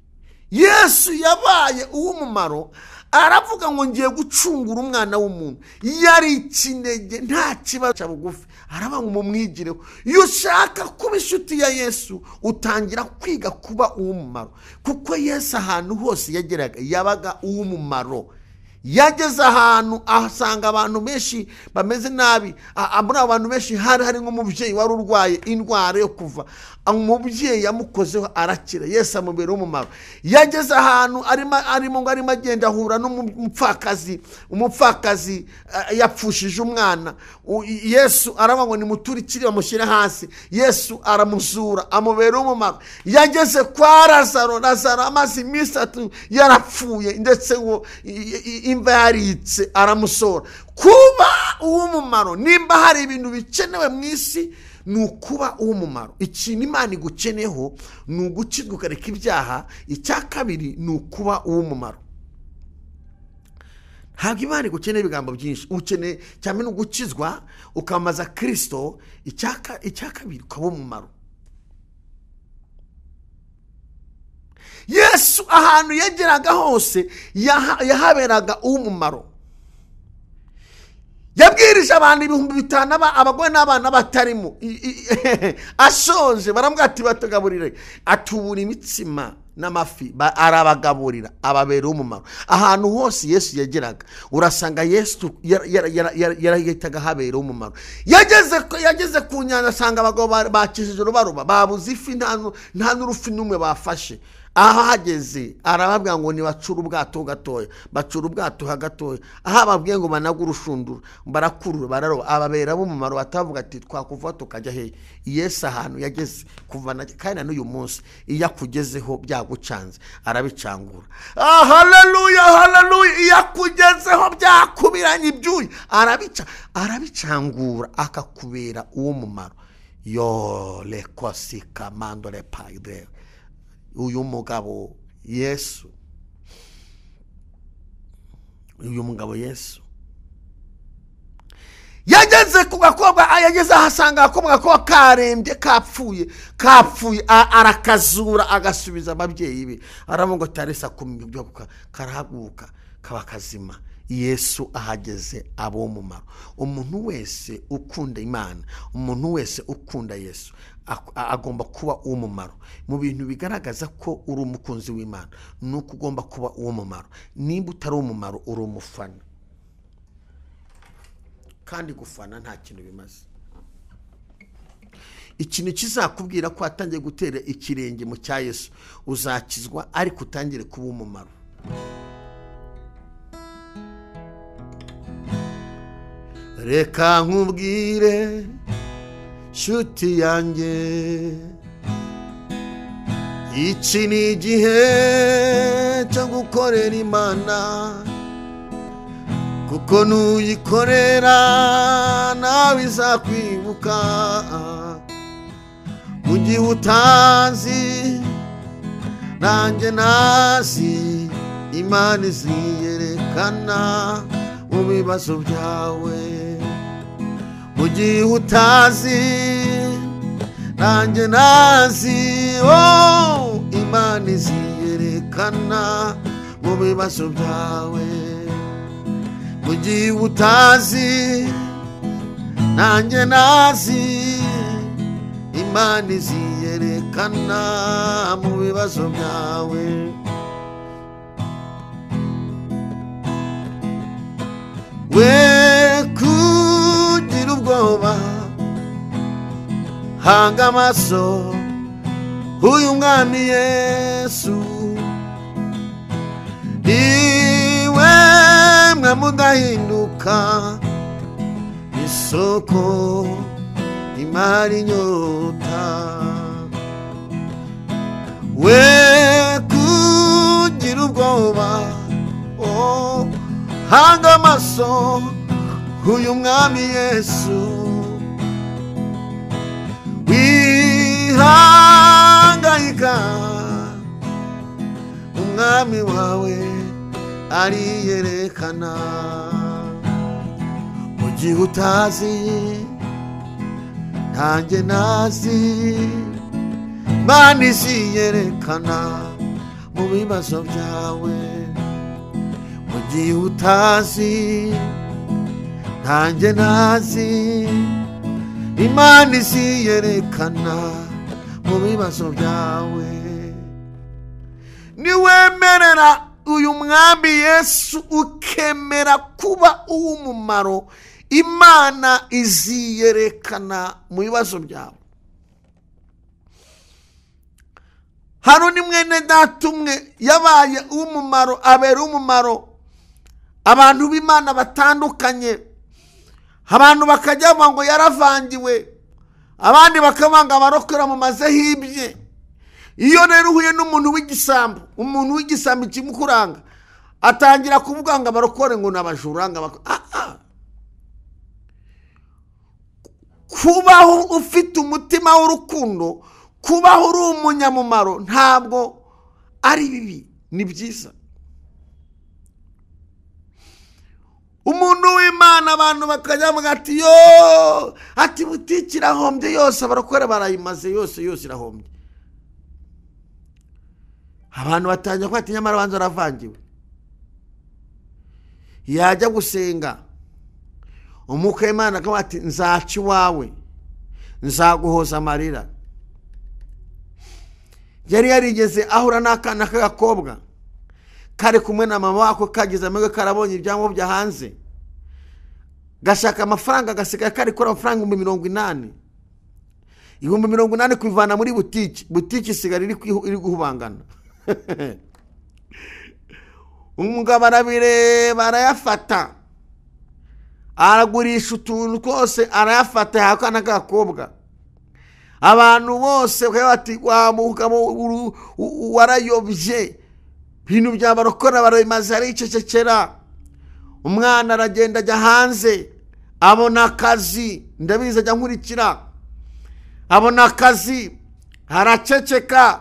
Yesu yabaye uw'umumaro, aravuga ngo ngiye gucungura umwana w'umuntu. Yari ikinege, nta kibazo cya bugufi, aravuga ngo mumwigireho. Iyo ushaka kuba inshuti ya Yesu utangira kwiga kuba uw'umumaro, kuko Yesu ahantu hose yageraga yabaga uw'umumaro. Yageze ahantu ahasanga abantu benshi bameze nabi. Muri abo bantu benshi hari nk'umubyeyi wari urwaye indwara yo kuva, umubyeyi yamukozeho arakira, Yesu amubera umumaro. Yageze ahantu arimo agenda ahura n'umupfakazi, umupfakazi yapfushije umwana, Yesu aravuga ngo nimuturikire bamushyire hasi, Yesu aramuzura amubera umumaro. Yageze kwa Lazaro, Lazaro amaze iminsi 3 yarapfuye, ndetse ngo imva yaritse, aramusora. Kuba uw'umumaro, nimba hari ibintu bikenewe mu isi ni ukuba uw'umumaro. Ikintu Imana igukeneyeho ni ugukizwa ukareka ibyaha, icya kabiri ni ukuba uw'umumaro. Ntabwo Imana igukeneye ibigambo byinshi, ukeneye cyane ni ugukizwa ukamaza Kristo, icya kabiri ukaba uw'umumaro. Yesu ahantu yageraga hose yahaberaga uw'umumaro. Yabwirije abantu 5000 abagore n'abana batarimo, ashoje baramubwira ati batugaburire, atubura imitsima n'amafi, arabagaburira, ababera umumaro. Ahantu hose Yesu yageraga urasanga Yesu yarahitaga habera umumaro. Yageze ku nyanja asanga abagabo bakijije urubaruba, babuze ifi, nta n'urufi n'umwe bafashe. Ahageze arababwira ngo nibacure ubwato gatoya, bacura ubwato gatoya. Aho ababwiye ngo banagure urushundura, barakurura, bararoba, ababera b'umumaro batavuga ati twakuva tukajya hehe. Yesu ahantu yageze kuva na kandi na n'uyu munsi iyo akugezeho byagucanze arabicangura. Haleluya, haleluya! Iyo akugezeho byakubiranye ibyuya arabicangura akakubera uwo mumaro. Yo lekosika mandole paide. Uyu mugabo Yesu, uyu mugabo Yesu yageze ku gakobwa, yageze ahasanga agakobwa ko karembye, kapfuye, arakazura agasubiza ababyeyi be. Aravuga ngo taresa kumibyoka, karahaguka kaba kazima. Yesu ahageze abo mumaro. Umuntu wese ukunda Imana, umuntu wese ukunda Yesu agomba kuba uw'umumaro. Mu bintu bigaragaza ko uri umukunzi w'Imana nuko ugomba kuba uw'umumaro. Nimba utari uw'umumaro uri umufana, kandi gufana nta kintu bimaze. Ikintu kizakubwira ko watangiye gutera ikirenge mu cya Yesu, uzakizwa ariko utangire kuba uw'umumaro. Reka nkubwire nshuti yanjye, iki ni igihe cyo gukorera Imana, kuko nuyikorera nawe izakwibuka. Mu gihe utazi nanjye ntazi, Imana iziyerekana mu bibazo byawe. Mu gihe utazi nanjye ntazi, oh, Imana iziyerekana mu bibazo byawe. Mu gihe utazi nanjye ntazi, Imana iziyerekana mu bibazo byawe. We kugira ubwoba, hanga amaso uyu mwami Yesu, niwe mwami udahinduka, isoko imara inyota. We kugira ubwoba, oh, hanga amaso uyu mwami Yesu, wihangayika umwami wawe ariyerekana. Mu gihe utazi nanjye ntazi, Imana iziyerekana mu bibazo byawe. Mu gihe utazi nanjye ntazi, Imana iziyerekana mu bibazo byawe. Niwemerera uyu mwami Yesu ukemera kuba uw'umumaro, Imana iziyerekana mu bibazo byawe. Hano ni mwene data umwe yabaye uw'umumaro, abera umumaro abantu b'Imana batandukanye. Abantu bakajya ngo yaravangiwe, abandi bakabanga abarokora mu maze hibye. Iyo rero uhuye n'umuntu w'igisambo, umuntu w'igisambo ikimukuranga atangira kuvuga ngo abarokore ngo nabajura, ngo kubaho ufite umutima w'urukundo, kubaho uri umunyamumaro ntabwo ari bibi, ni byiza. Umuntu w'Imana abantu bakajya bavuga ati yo, ati butiki irahombye yose, abarokore barayimaze yose, yose irahombye. Abantu batangira kuvuga ati nyamara banza aravangiwe. Yajya gusenga umwuka w'Imana akavuga ati nzaca iwawe, nzaguhoza amarira. Yari yarigeze ahura n'akana k'agakobwa kari kumwe na mama wako, kagize amahirwe karabonye ibyangombwa bya hanze, gashaka amafaranga, gasigaye kari kuri amafaranga 80,000. 80,000 kubivana muri butiki, butiki isigara iri guhubangana. Umugabo arabireba, arayafata, aragurisha utuntu twose, arayafata akana k'agakobwa. Abantu bose bati wa mugabo warayobye, ibintu by'abarokora barabimaze, aricecekera. Umwana aragenda ajya hanze, abona akazi, ndabizi ajya nkurikira, abona akazi, araceceka.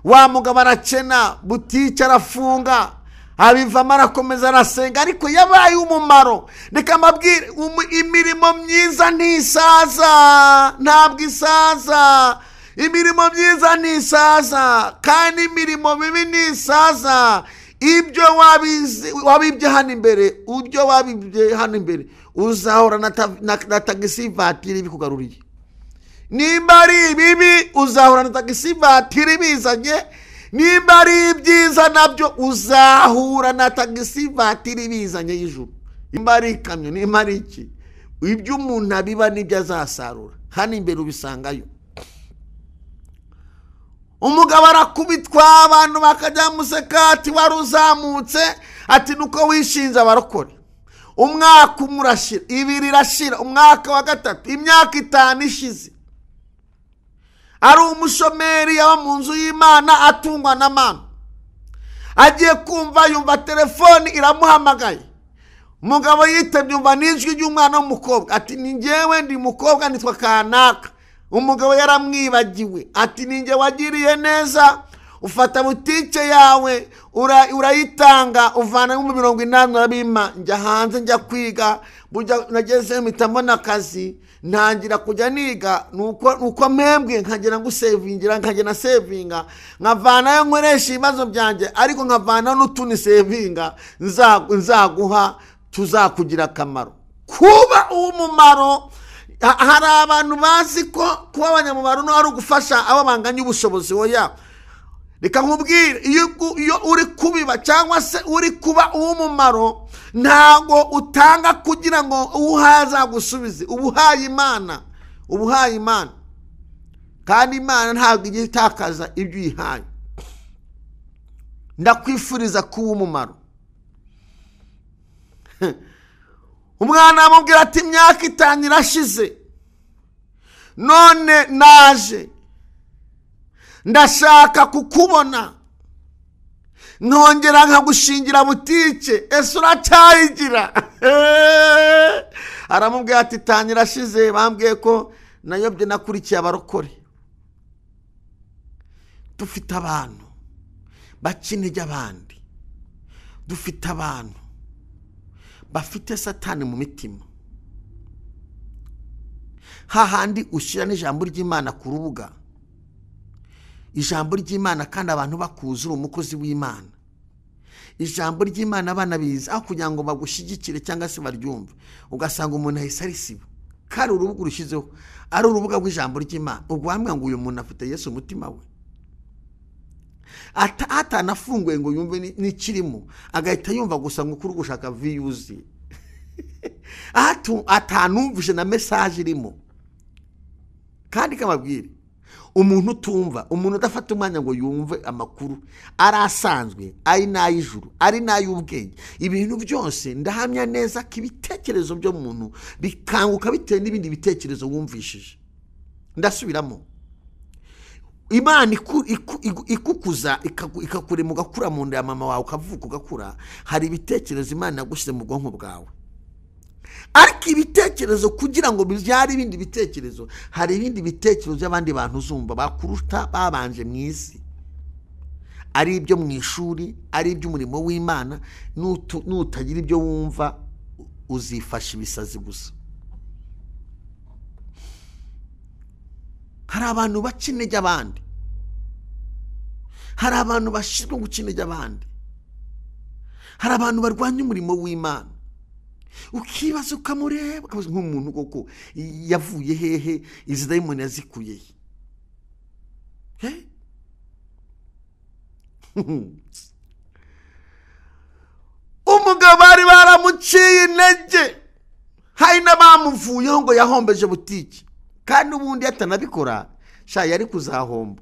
Wa mugabo arakena, butike arafunga, abivamo, arakomeza arasenga, ariko yabaye umumaro. Reka mbabwire, imirimo myiza ntisaza, ntabwo isaza. Imirimo myiza ntisaza, kandi imirimo mibi ntisaza. Ibyo wabibye hano imbere, ibyo wabibye hano imbere, uzahora na tagisi vatiri bikugaruriye. Nimba ari ibibi, uzahora na tagisi vatiri bizanye. Nimba ari ibyiza nabyo, uzahura na tagisi vatiri bizanye y'ijuru. Nimba ari ikamyo, nimba ari iki, ibyo umuntu abiba nibyo azasarura. Hano imbere ubisangayo. Umugabo arakubitwa, abantu bakajya museka, ati wari uzamutse, ati nuko wishinze abarokore. Umwaka umwe urashira, ibiri irashira, umwaka wa gatatu, imyaka 5 ishize, ari umushomeri, yaba mu nzu y'Imana, atungwa na mama. Agiye kumva yumva telefoni iramuhamagaye. Umugabo yitabye, yumva n'ijwi ry'umwana w'umukobwa, ati ni njyewe, ndi mukobwa, nitwa kanaka. Umugabo yaramwibagiwe, ati ni njye wagiriye neza, ufata butike yawe urayitanga, uvana 80,000 urabimpa, njya hanze njya kwiga, burya nageze mpita mbona akazi, ntangira kujya niga, nuko mpembwe nkagera ngusevingira, nkagera sevinga, nkavanayo nkoresha ibibazo byanjye, ariko nkavanayo n'utundi sevinga nzaguha, tuzakugira akamaro. Kuba uw'umumaro. Hari abantu bazi ko kuba abanyamumaro no ari ugufasha abo banganya ubushobozi. Oya, reka nkubwire, iyo uri kubiba cyangwa se uri kuba uw'umumaro, ntabwo utanga kugira ngo uhaza agusubize, ubuhaye Imana, ubuhaye Imana. Kandi Imana ntabwo ijya itakaza ibyo uyihaye. Ndakwifuriza kuba umumaro. Umwana amubwira ati imyaka 5 irashize, none naje, ndashaka kukubona, nkongera nkagushingira butike, ese uracyayigira? Aramubwira ati 5 irashize, bambwiye ko nayobye, nakurikiye abarokore. Dufite abantu baca intege abandi, dufite abantu bafite satani mu mitima. Hahandi ushyira n'ijambo ry'Imana ku rubuga, ijambo ry'Imana kandi abantu bakuzura umukozi w'Imana, ijambo ry'Imana abana biza, aho kugira ngo bagushyigikire cyangwa se baryumve, ugasanga umuntu ahise arisiba. Kandi urubuga urushyizeho ari urubuga rw'ijambo ry'Imana, ubwo wambwira ngo uyu muntu afite Yesu umutima we, atanafunguye ngo yumve n'ikirimo, agahita yumva gusa ngo kuri gushaka views, atanumvise na message irimo. Kandi kababwire, umuntu utumva, umuntu udafata umwanya ngo yumve amakuru ari asanzwe, ari n'ay'ijuru, ari n'ay'ubwenge, ibintu byose ndahamya neza ko ibitekerezo by'umuntu bikanguka bitewe n'ibindi bitekerezo wumvishije. Ndasubiramo, Imana ikukuza, ikakurema ugakura mu nda ya mama wawe, ukavuka ugakura, hari ibitekerezo Imana yagushyize mu bwonko bwawe. Ariko ibitekerezo kugira ngo bibyare ibindi bitekerezo, hari ibindi bitekerezo by'abandi bantu uzumva bakuruta babanje mu isi, ari ibyo mu ishuri, ari iby'umurimo w'Imana. Nutagira ibyo wumva uzifasha ibisazi gusa. Hari abantu baca intege abandi, hari abantu bashinzwe guca intege abandi, hari abantu barwanya umurimo w'Imana. Ukibaza ukamureba ukabaza nk'umuntu koko yavuye hehe, izi dayimoni yazikuye he? Umugabo bari baramuciye intege, hari n'abamuvuyeho ngo yahombeje butike, kandi ubundi atanabikora sha yari kuzahomba.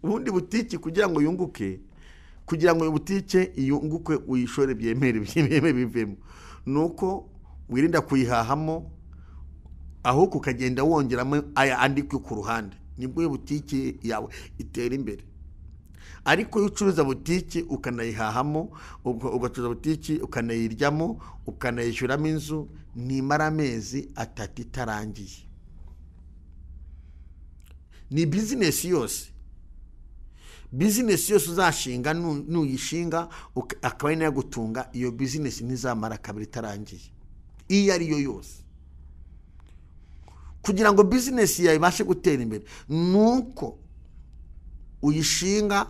Ubundi butike kugira ngo yunguke Kugira ngo butike iyunguke uyishore byemere bivemo, nuko wirinda kuyihahamo, ahubwo ukagenda wongeramo aya andi ku ruhande, nibwo iyo butike yawe itera imbere. Ariko iyo ucuruza butike ukanayihahamo, ugacuruza butike ukanayiryamo, ukanayishyuramo inzu, nimara amezi 3 itarangiye. Ni bizinesi yose. Bizinesi yose uzashinga nuyishinga akaba ari nayo gutunga, iyo bizinesi ntizamara kabiri itarangiye, iyo ari yo yose. Kugira ngo bizinesi yawe ibashe gutera imbere, nuko uyishinga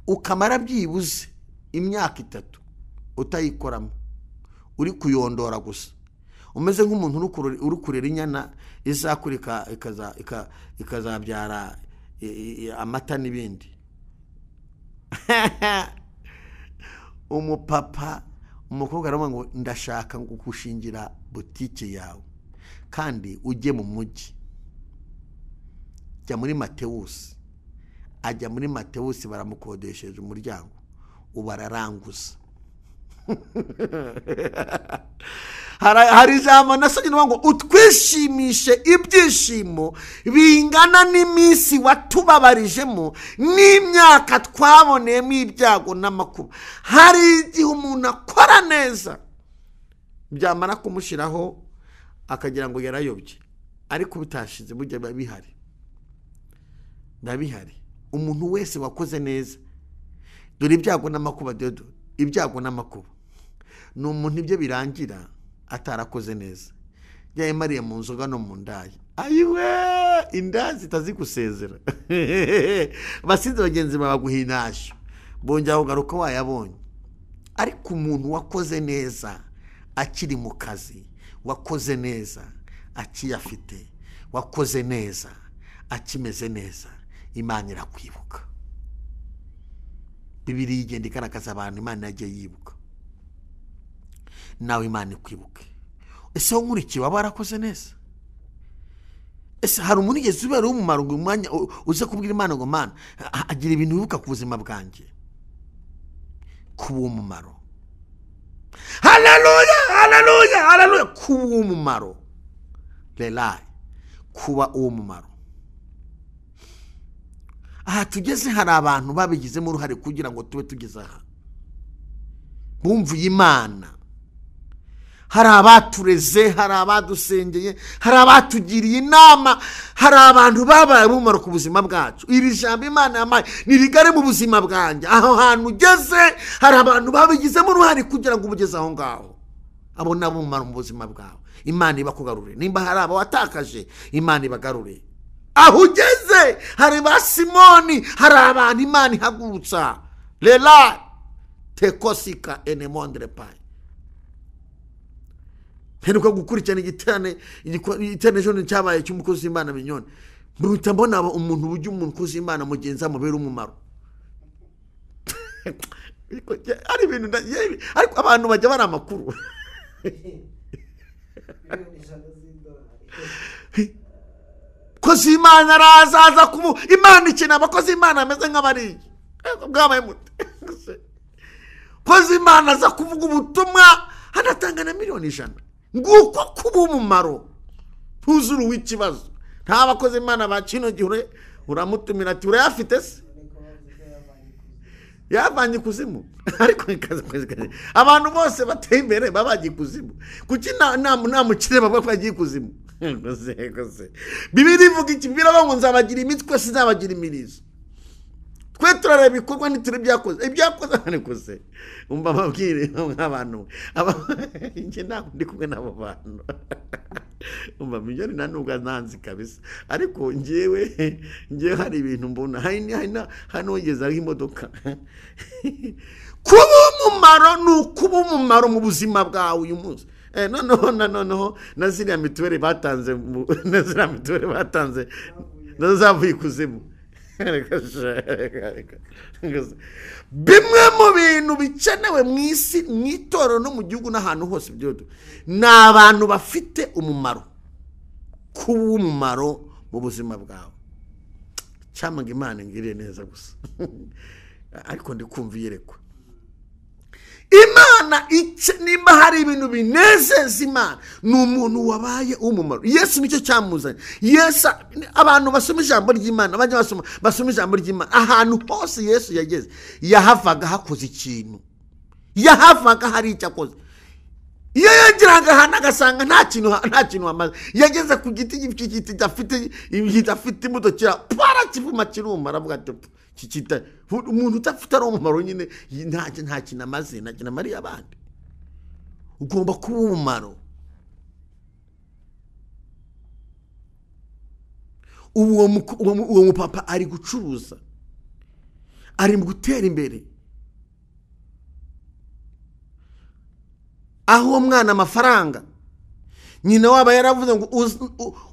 ukamara byibuze imyaka 3 utayikoramo, uri kuyondora gusa, umeze nk'umuntu uri kurera inyana izakurika ikazabyara amata n'ibindi. Umupapa umukobwa aravuga ngo ndashaka gushingira butike yawe, kandi ujye mu mujyi, jya muri Matewusi. Ajya muri Matewusi, baramukodesheje umuryango, ubu araranguza. Hari ijambo nasomye ngo utwishimishe ibyishimo bingana n'iminsi watubabarijemo n'imyaka twaboneyemo ibyago n'amakuba. Hari igihe umuntu akora neza byamara kumushyiraho akagira ngo yarayobye, ariko bitashize, burya biba bihari, biba bihari. Umuntu wese wakoze neza, dore ibyago n'amakuba, dodo ibyago n'amakuba ni umuntu ibyo birangira atarakoze neza, yayimariye mu nzoga no mu ndaya. Ayiwe, inda zitazigusezera. Basinze bagenzi bawe baguha intashyo, bongera kugaruka wayabonye. Ariko umuntu wakoze neza akiri mu kazi, wakoze neza akiyafite, wakoze neza akimeze neza, Imana irakwibuka. Bibiliya igenda igaragaza abantu Imana yagiye yibuka, nawe Imana ikwibuke. Ese wowe nkurikiye waba warakoze neza? Ese hari umuntu ugeze ubera umumaro ngo umwanya uze kubwira Imana ngo Mana agira ibintu wibuka ku buzima bwanjye, kuba umumaro? Haleluya, haleluya, haleluya! Kuba umumaro, lelai, kuba umumaro. Aha tugeze hari abantu babigizemo uruhare kugira ngo tube tugeze aha, bumviye Imana. Hari abatureze, hari abadusengeye, hari abatugiriye inama, hari abantu babaye umumaro ku buzima bwacu. Iri jambo Imana yampaye ni rigari mu buzima bwanjye. Aho hantu ugeze hari abantu babigizemo uruhare kugira ngo ubugeze aho ngaho, abo nabo umumaro mu buzima bwawe. Imana ibakugarure. Nimba hari abo watakaje, Imana ibagarure. Aho ugeze hari ba Simoni, hari abantu Imana ihagurutsa. Lela tekosika enemondre pai. Mperuka gukurikirana igiterane ejo cyabaye cy'umukozi w'Imana Mignone, mpita mbona umuntu ujya umukozi w'Imana mugenzi amubera umumaro. Ari ibintu, ariko abantu bajya bari amakuru. Kozi Imana arazaza kubu Imana ikeneye abakozi Imana ameze nk'abariye bwabaye mute. Kozi Imana aza kuvuga ubutumwa hanatanga na miliyoni 100. Nguko kuba umumaro ntuzuru w'ikibazo. Nta bakozi Imana ba kino gihe uramutumira ati urayafite se? Yavanye ikuzimu. Ariko abantu bose bateye imbere babagiye ikuzimu. Kuki nta mukire bavuga ko yagiye ikuzimu? Bibiliya ivuga iki? Bibiliya ngo nzabagira imitwe sinzabagira imirizo. Twe turareba ibikorwa ntituri ibyakoze. Ibyakoze ariko se umva babwire nk'abantu njye ntabwo ndi kumwe n'abo bantu. Umva Mignone nta nubwo ananzi kabisa, ariko njyewe hari ibintu mbona hano ngezaho imodoka. Kuba umumaro ni ukuba umumaro mu buzima bwawe uyu munsi. Noneho na ziriya mituweli batanze, na ziriya mituweli batanze nazo zavuye ikuzimu. Bimwe mu bintu bikenewe mu isi, mu itorero no mu gihugu n'ahantu hose byodo, ni abantu bafite umumaro. Kuba umumaro mu buzima bwawe. Cyangwa Imana ingiriye neza gusa. Ariko ndi kumva iyerekwa. Imana nimba hari ibintu binezeza Imana ni umuntu wabaye umumaro. Yesu nicyo cyamuzanye. Yesu, abantu basoma ijambo ry'Imana, bajya basoma ijambo ry'Imana, ahantu hose Yesu yageze yahavaga hakoze ikintu, yahavaga hari icyo akoze. Iyo yageraga ahantu agasanga nta kintu amaze, yageze ku giti kidafite imbuto parakivuma kiruma, aravuga ati kikita umuntu udafite ari umumaro nyine, nta kintu amaze, nta kintu amariye abandi. Ugomba kuba umumaro. Uwo mupapa ari gucuruza, ari mu gutera imbere, aho uwo mwana amafaranga nyina waba yaravuze ngo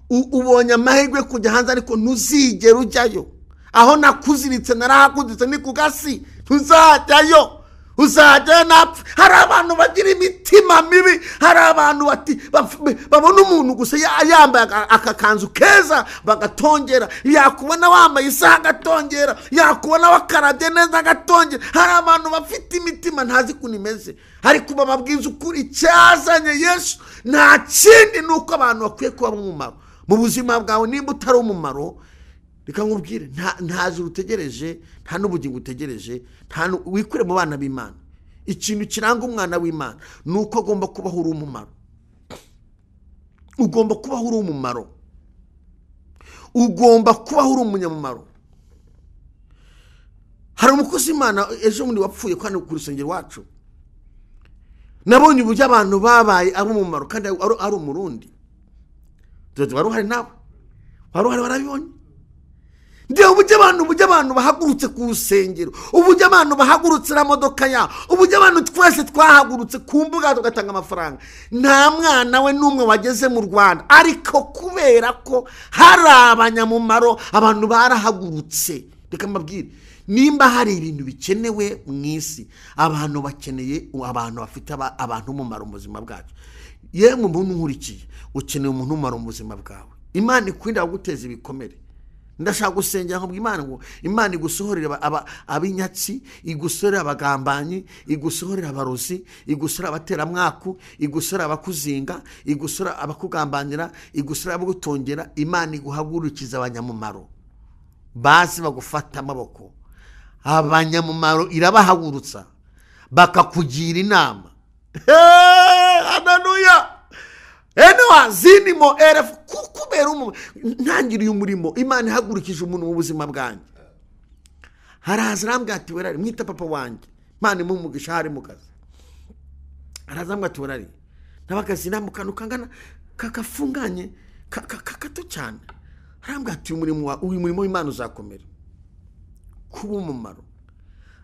ubonye amahirwe kujya hanze ariko ntuzigere ujyayo, aho nakuziritse narahakuziritse ni ku gasi, ntuzajyayo, uzajyayo napfa. Hari abantu bagira imitima mibi, hari abantu babona umuntu gusa yambaye akakanzu keza bagatongera, yakubona wambaye isaha agatongera, yakubona wakarabye neza agatongera. Hari abantu bafite imitima ntazi ukuntu imeze, ariko bababwiza ukuri icyazanye Yesu nta kindi ni uko abantu bakwiye kuba umumaro mu buzima bwawe. Nimba utari umumaro, reka nkubwire, nta juru utegereje, nta n'ubugingo utegereje, wikure mu bana b'Imana. Ikintu kiranga umwana w'Imana ni uko agomba kubaho uri umumaro. Ugomba kubaho uri umumaro, ugomba kubaho uri umunyamumaro. Hari umukozi w'Imana ejo bundi wapfuye kandi ku rusengero iwacu, nabonye uburyo abantu babaye ab'umumaro kandi ari Umurundi. Wari uhari nawe, wari uhari, warabibonye. Ndiyo uburyo abantu bahagurutse ku rusengero, uburyo abantu bahagurutse na modoka yabo, uburyo abantu twese twahagurutse ku mbuga tugatanga amafaranga. Nta mwana we n'umwe wageze mu Rwanda, ariko kubera ko hari abanyamumaro abantu barahagurutse. Reka mbabwire, nimba hari ibintu bikenewe mu isi, abantu bakeneye abantu bafite abantu umumaro mu buzima bwacu. Yemwe umuntu nkurikiye, ukeneye umuntu umumaro mu buzima bwawe. Imana ikwirinda kuguteza ibikomere. Ndashaka gusengera ngo Imana ngo Imana igusohorere abinyatsi, igusohorere abagambanyi, igusohorere abarozi, igusohorere abateramwaku, igusohorere abakuzinga, igusohorere abakugambanira, igusohorere abagutongera. Imana iguhagurukiza abanyamumaro bazi bagufata amaboko. Abanyamumaro irabahagurutsa bakakugira inama. Haleluya! Enoa zinimo RF kukubera ntangiriye umurimo. Imana ihagurukije umuntu mu buzima bwanjye, haraza arambwira ati werari, mwita papa wanjye, Imana imumugisha hari mu kazi. Haraza arambwira ati werari, nabakazi namukanu kangana kakafunganye kakato cyane. Arambwira ati uyu murimo w'Imana uzakomera, kuba umumaro.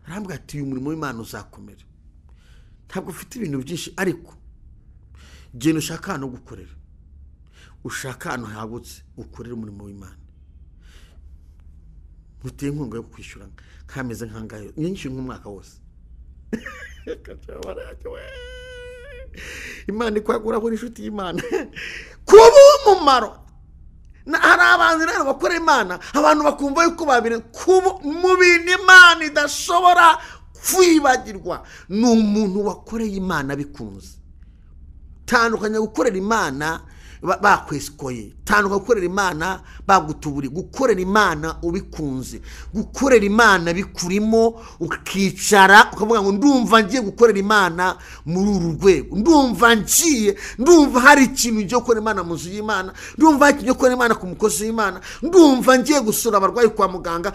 Arambwira ati uyu murimo w'Imana uzakomera, ntabwo ufite ibintu byinshi ariko genda ushaka ahantu gukorera, ushaka ahantu hagutse ukorera umurimo w'Imana. Muteye inkunga yo kwishyura nkameze nkangayo nyinshi nk'umwaka wose. Imana ikwagura buri inshuti y'Imana. Kuba umumaro. Hari abantu rero bakora Imana, abantu bakumva yuko babiri mu bintu Imana idashobora kwibagirwa ni umuntu wakoreye Imana bikunze. Tandukanya gukorera Imana bakwesikoye, tandukanya gukorera Imana bagutuburi, gukorera Imana ubikunze, gukorera Imana bikurimo, ukicara ukavuga ngo ndumva ngiye gukorera Imana muri uru rwego, ndumva ngiye, ndumva hari ikintu ngiye gukorera Imana mu nzu y'Imana, ndumva hari ikintu ngiye gukorera Imana ku mukozi w'Imana, ndumva ngiye gusura abarwayi kwa muganga,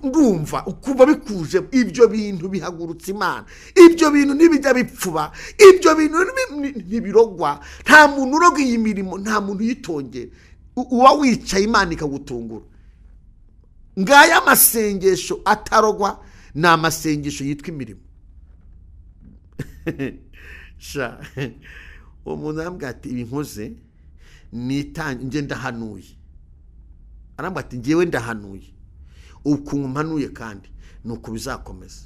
ndumva ukumva bikuje. Ibyo bintu bihagurutse Imana, ibyo bintu ntibijya bipfuba, ibyo bintu ntibirogwa. Nta muntu uroga iyi mirimo, nta muntu uyitongera. Uba wicaye Imana ikagutungura. Ngaya amasengesho atarogwa ni amasengesho yitwa imirimo. Sha uwo muntu arambwira ati ibi nkoze nge ndahanuye. Arambwira ati ngewe ndahanuye, ukuntu mpanuye kandi ni uko bizakomeza.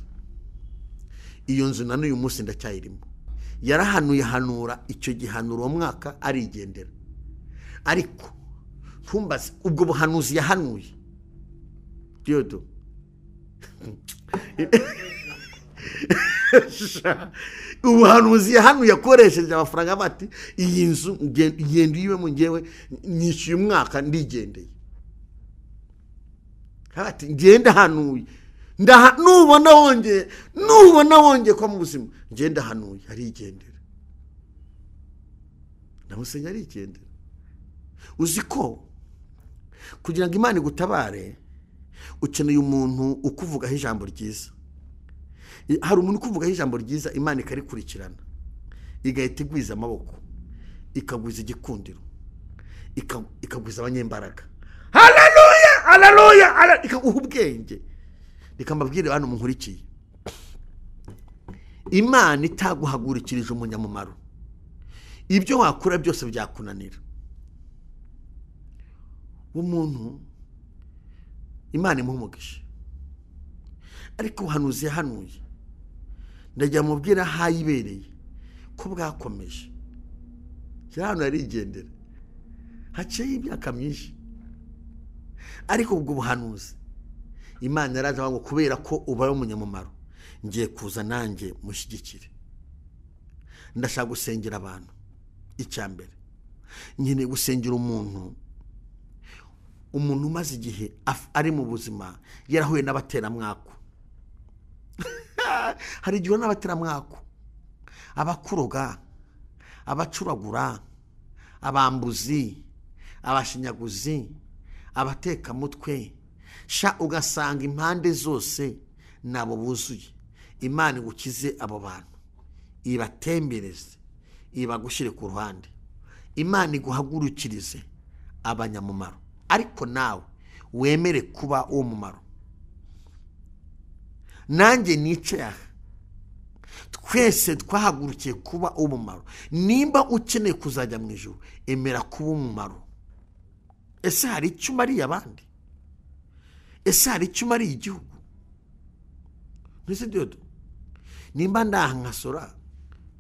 Iyo nzu na n'uyu munsi ndacyayirimo. Yarahanuye hanura icyo gihanura uwo mwaka arigendera. Ariko ntumbaze ubwo buhanuzi yahanuye Diodo. Ubuhanuzi yahanuye yakoresheje amafaranga bati iyi nzu ngenda uyibemo ngewe nishyuye umwaka ndigendeye. Ati ngenda hanuye nubona wongeye kwa mu buzima ngenda hanuye arigendera. Ndamusenya arigendera. Uzi ko kugira ngo Imana igutabare ukeneye umuntu ukuvugaho ijambo ryiza. Hari umuntu ukuvugaho ijambo ryiza Imana ikarikurikirana, igahita igwiza amaboko, ikagwiza igikundiro, ikagwiza abanyembaraga. Haleluya, haleluya, ikaguha ubwenge. Reka mbabwire bantu munkurikiye, Imana itaguhagurikirije umunyamumaro, ibyo wakora byose byakunanira. Umuntu Imana imuha umugisha, ariko ubuhanuzi yahanuye ndajya mubwira hayibereye ko bwakomeje. Hano yarigendera haciyeho imyaka myinshi, ariko ubwo buhanuzi Imana yaraje ngo kubera ko ubaye umunyamumaro ngiye kuza nanjye mushyigikire. Ndashaka gusengera abantu. Icya mbere nkeneye gusengera umuntu umaze igihe ari mu buzima yarahuye n'abateramwaku. Hari igihe n'abateramwaku, abakuroga, abacuragura, abambuzi, abashinyaguzi, abatekamutwe, sha ugasanga impande zose nabo buzuye. Imana igukize abo bantu, ibatembereze, ibagushyire ku ruhande. Imana iguhagurukirize abanyamumaro, ariko nawe wemere kuba uwo mumaro. Nanjye nicaye aha, twese twahagurukiye kuba umumaro. Nimba ukeneye kuzajya mu ijuru, emera kuba umumaro. Ese hari icyo umariye abandi? Ese hari icyo umariye igihugu? Mbese dodo, nimba ndaha nkasora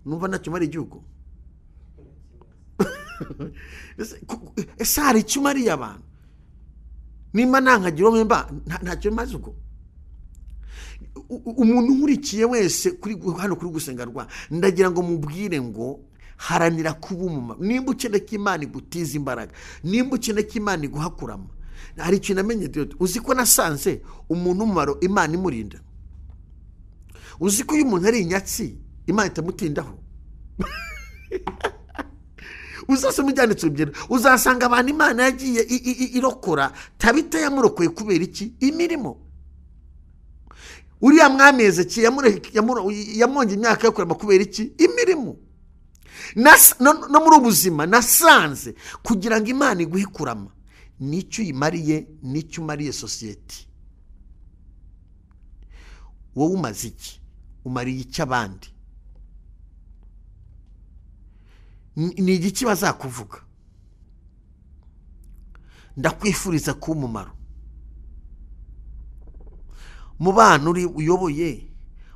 numva ntacyo umariye igihugu? Ese hari icyo umariye abantu? Nimba ntankagira mba ntacyo maze ubwo? Umuntu nkurikiye wese kuri hano kuri gusenga rwa, ndagira ngo mubwire ngo haranira kuba umumaro. Nimba ukeneye ko Imana igutiza imbaraga, nimba ukeneye ko Imana iguhakurama, hari ikintu namenye dodo. Uzi ko nasanze umuntu umumaro Imana imurinda. Uzi ko iyo umuntu ari inyatsi Imana itamutindaho. Uzasoma ibyanditswe byera, uzasanga abantu Imana yagiye irokora, Tabita yamurokoye kubera iki? Imirimo. Uriya mwami Hezekiya yamwongeye imyaka yo kurama kubera iki? Imirimo. No muri ubuzima nasanze kugira ngo Imana iguhe kurama, nicyo uyimariye, nicyo umariye sosiyete. Wowe umaze iki? Umariye iki abandi? Ni igiki bazakuvuga? Ndakwifuriza kuba umumaro mu bana uri uyoboye,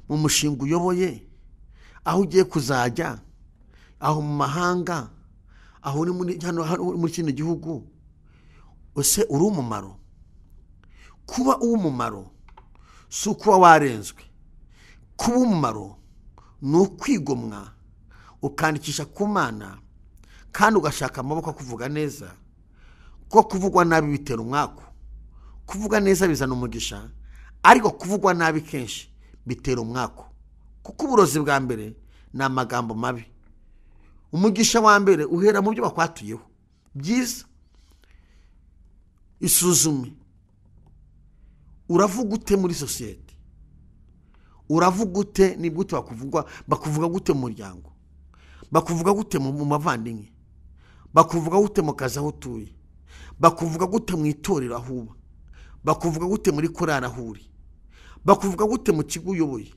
mu mushinga uyoboye, aho ugiye kuzajya, aho mu mahanga, aho uri muri kino gihugu, ese uri umumaro? Kuba uw'umumaro si ukuba warenzwe. Kuba umumaro ni ukwigomwa, ukandikisha ku Mana, kandi ugashaka amaboko akuvuga neza. Kuko kuvugwa nabi bitera umwaku, kuvuga neza bizana umugisha, ariko kuvugwa nabi kenshi bitera umwaku. Kuko uburozi bwa mbere ni amagambo mabi. Umugisha wa mbere uhera mu byo bakwatuyeho byiza. Isuzume, uravuga ute muri sosiyete? Uravuga ute? Ni gute bakuvugwa? Bakuvuga gute mu muryango? Bakuvuga gute mu mavandimwe? Bakuvuga gute mu kazi aho utuye? Bakuvuga gute mu itorero aho uba? Bakuvuga gute muri korali aho uri? Bakuvuga gute mu kigo uyoboye?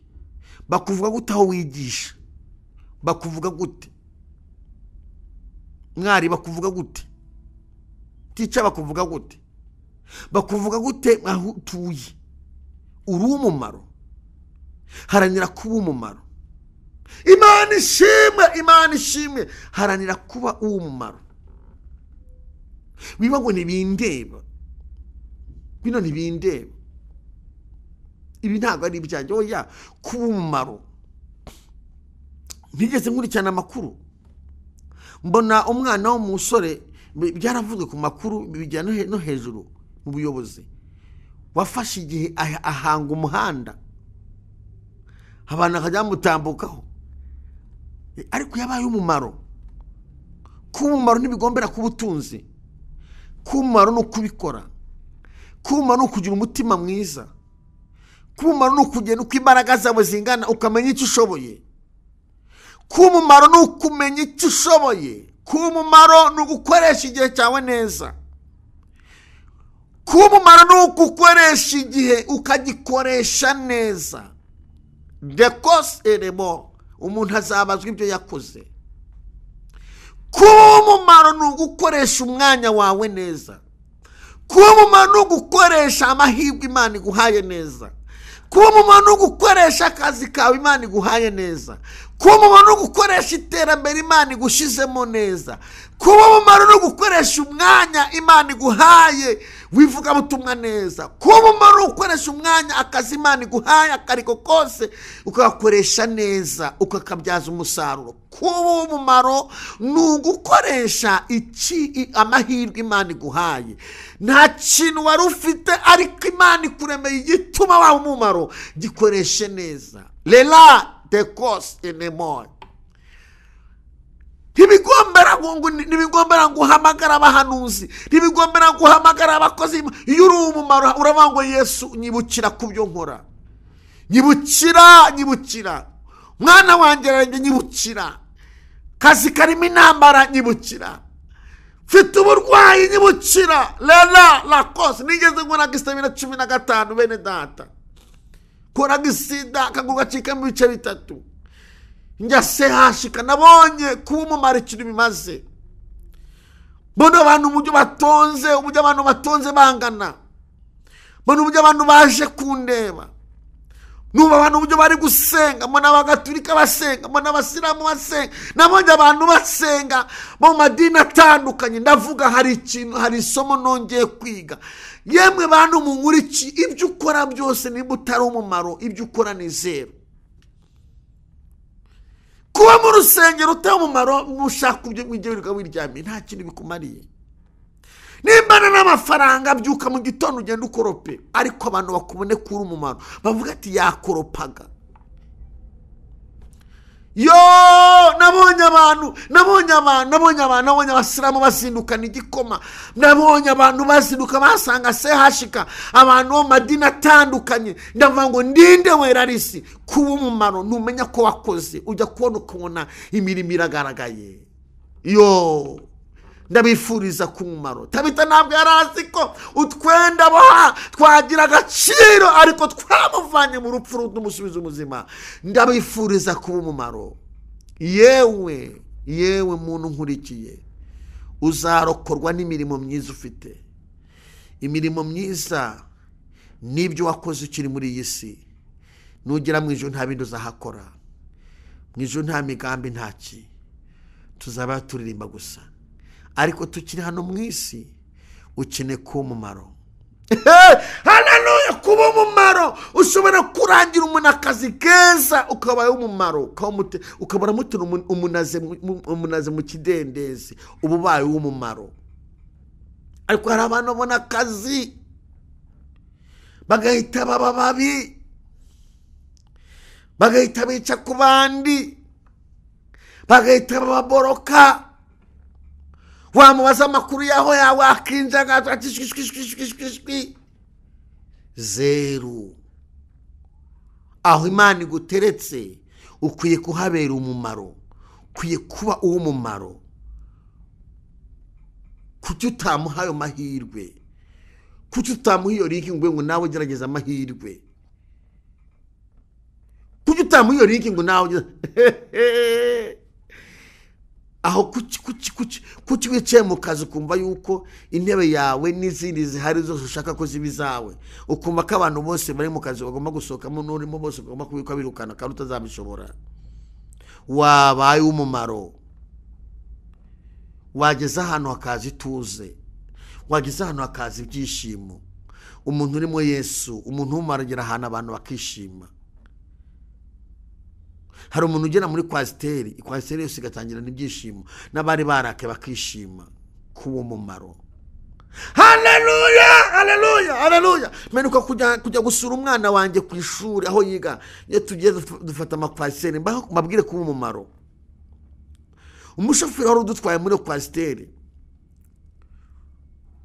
Bakuvuga gute aho wigisha? Bakuvuga gute mwari? Bakuvuga gute tica? Bakuvuga gute? Bakuvuga gute aho utuye? Uri umumaro. Haranira kuba umumaro. Imana ishimwe, Imana ishimwe. Haranira kuba uw'umumaro. Wiba ngo ntibindeba, bino ntibindeba. Ibi ntabwo ari ibyanjye, oya. Kuba umumaro. Ntigeze nkurikirana amakuru, mbona umwana w'umusore, byaravuzwe ku makuru bijya no hejuru mu buyobozi, wafashe igihe ahanga umuhanda, abantu bakajya bamutambukaho, ariko yabaye umumaro. Kuba umumaro ntibigombera kuba ubutunzi, kuba umumaro ni ukubikora, kuba umumaro ni ukugira umutima mwiza, kuba umumaro ni ukugenda uko imbaraga zawe zingana ukamenya icyo ushoboye. Kuba umumaro ni ukumenya icyo ushoboye. Kuba umumaro ni ugukoresha igihe cyawe neza. Kuba umumaro ni ugukoresha igihe ukagikoresha neza. Dekos eremo, umuntu azabazwa ibyo yakoze. Kuba umumaro ni ugukoresha umwanya wawe neza. Kuba umumaro ni ugukoresha amahirwe Imana iguhaye neza. Kuba umumaro ni ugukoresha akazi kawe Imana iguhaye neza. Kuba umumaro ni ugukoresha iterambere Imana igushizemo neza. Kuba umumaro ni ugukoresha umwanya Imana iguhaye w'ivugabutumwa neza. Kuba umumaro ni ugukoresha umwanya akazi Imana iguhaye akariko kose ukagakoresha neza, ukakabyaza umusaruro. Kuba umumaro ni ugukoresha amahirwe Imana iguhaye. Nta kintu wari ufite ariko Imana ikuremeye igituma waba umumaro, gikoreshe neza. Lela dekos enemoi. Ntibigombera ngo uhamagara abahanuzi, ntibigombera ngo uhamagara abakozi. Iyo uri umumaro uravuga ngo Yesu nyibukira ku byo nkora, nyibukira, nyibukira mwana wanjye ararembye, nyibukira kazi karimo intambara, nyibukira mfite uburwayi, nyibukira. Lela lakose. Nigeze nkora gisida 2015 bene data, kora gisida akaguru gacikamo ibice 3, njya sehashika. Nabonye kuba umumaro ikintu bimaze. Mbona abantu uburyo batonze, uburyo abantu batonze bangana, mbona uburyo abantu baje kundeba, numva abantu uburyo bari gusenga, mbona abagatulika basenga, mbona abasilamu basenga, nabonye abantu basenga mu madini atandukanye. Ndavuga hari ikintu, hari isomo nongeye kwiga. Yemwe bantu munkuriki, ibyo ukora byose niba utari umumaro, ibyo ukora ni zero. Kuba mu rusengero utari umumaro, nushaka ibyo wirirwa wiryamiye, nta kintu bikumariye. Nimba n'amafaranga, byuka mu gitondo ugenda ukorope, ariko abantu bakubone kuri umumaro, bavuga ati yakoropaga. Yo, nabonye abantu, nabonye abantu, nabonye abantu, nabonye abasilamu bazindukana igikoma, nabonye abantu bazinduka basanga sehashika, abantu bo mu madini atandukanye. Ndavuga ngo ndinde werarisi. Kuba umumaro ntumenya ko wakoze, ujya kubona ukabona imirimo iragaragaye. Yo, ndabifuriza kuba umumaro. Tabita ntabwo yari azi ko utwenda boha twagira agaciro, ariko twamuvanye mu rupfu rumusubiza ubuzima. Ndabifuriza kuba umumaro. Yewe, yewe muntu nkurikiye, uzarokorwa n'imirimo myiza ufite. Imirimo myiza n'ibyo wakoze ukiri muri iyi si. Nugera mu ijuru nta bindi uzahakora, mu ijuru nta migambi, ntaki, tuzaba turirimba gusa. Ariko tukiri hano mu isi ukeneye kuba umumaro. Haleluya! Kuba umumaro, ushobora kurangira umuntu akazi keza ukabaye umumaro, ukabona mutera umunaze mu kidendezi, uba ubaye uw'umumaro. Ariko hari abantu babona akazi bagahita baba babi, bagahita bica ku bandi, bagahita bababoroka. Wamubaza amakuru yaho yawe akinjaga ati zeru. Aho Imana iguteretse ukwiye kuhabera umumaro, ukwiye kuba uw'umumaro. Kuki utamuha ayo mahirwe? Kuki utamuha iyo linki ngo nawe ugerageze amahirwe? Kuki utamuha iyo linki ngo nawe aho? Kuki kuki kuki kuki wicaye mu kazi ukumva yuko intebe yawe n'izindi zihari zose ushaka ko ziba izawe, ukumva ko abantu bose bari mu kazi bagomba gusohokamo n'urimo bose bagomba kubikwa birukana kandi utazabishobora? Wabaye umumaro, wageze ahantu hakaza ituze, wageze ahantu hakaza ibyishimo. Umuntu urimo Yesu, umuntu w'umumaro agera ahantu abantu bakishima. Hari umuntu ugera muri kwasiteri, ikwasiteri yose igatangirana ibyishimo, n'abari barake bakishima kuba umumaro. Haleluya, haleluya, haleluya. Menuka kujya gusura umwana wanjye ku ishuri aho yiga, iyo tugiye dufata amakwasiteri, mbabwire kuba umumaro. Umushoferi wari udutwaye muri kwasiteri,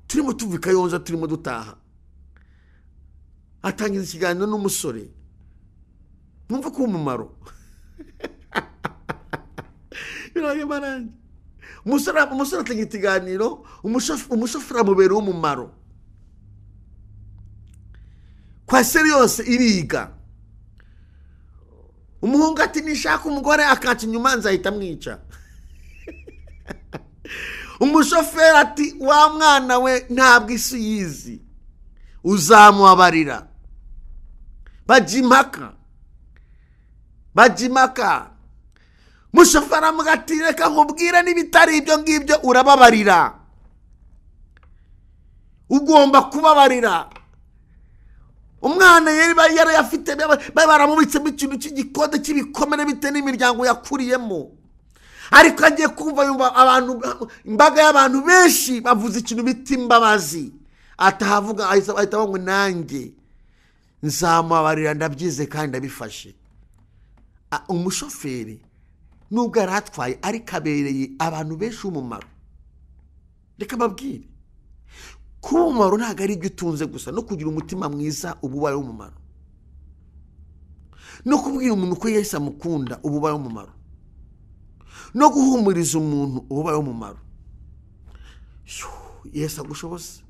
turimo tuva i Kayonza turimo dutaha, atangiza ikiganiro n'umusore, mwumva ko umumaro. Umusore atangira ikiganiro, umushoferi amubera umumaro. Kwasiteri yose iriga. Umuhungu ati nishaka umugore akaca inyuma nzahita amwica. Umushoferi ati wa mwana we ntabwo isi yizi, uzamubabarira. Bajya impaka, bajya impaka. Umushoferi amuga ati reka nkubwire n'ibitari ibyo ngibyo urababarira, ugomba kubabarira. Umwana yari yarayafite, baramubitsemo ikintu cy'igikode cy'ibikomere bitewe n'imiryango yakuriyemo, ariko agiye kumva yumva abantu, imbaga y'abantu benshi bavuze ikintu bita imbabazi, atahavuga ahita avuga ngo nanjye nzamubabarira, ndabyize kandi ndabifashe. Umushoferi nubwo yari atwaye ariko abereye abantu benshi umumaro. Reka mbabwire, kuba umumaro ntabwo ari ibyo utunze gusa, no kugira umutima mwiza uba ubaye umumaro, no kubwira umuntu ko Yesu amukunda uba ubaye umumaro, no guhumuriza umuntu uba ubaye umumaro. Yesu agushoboze.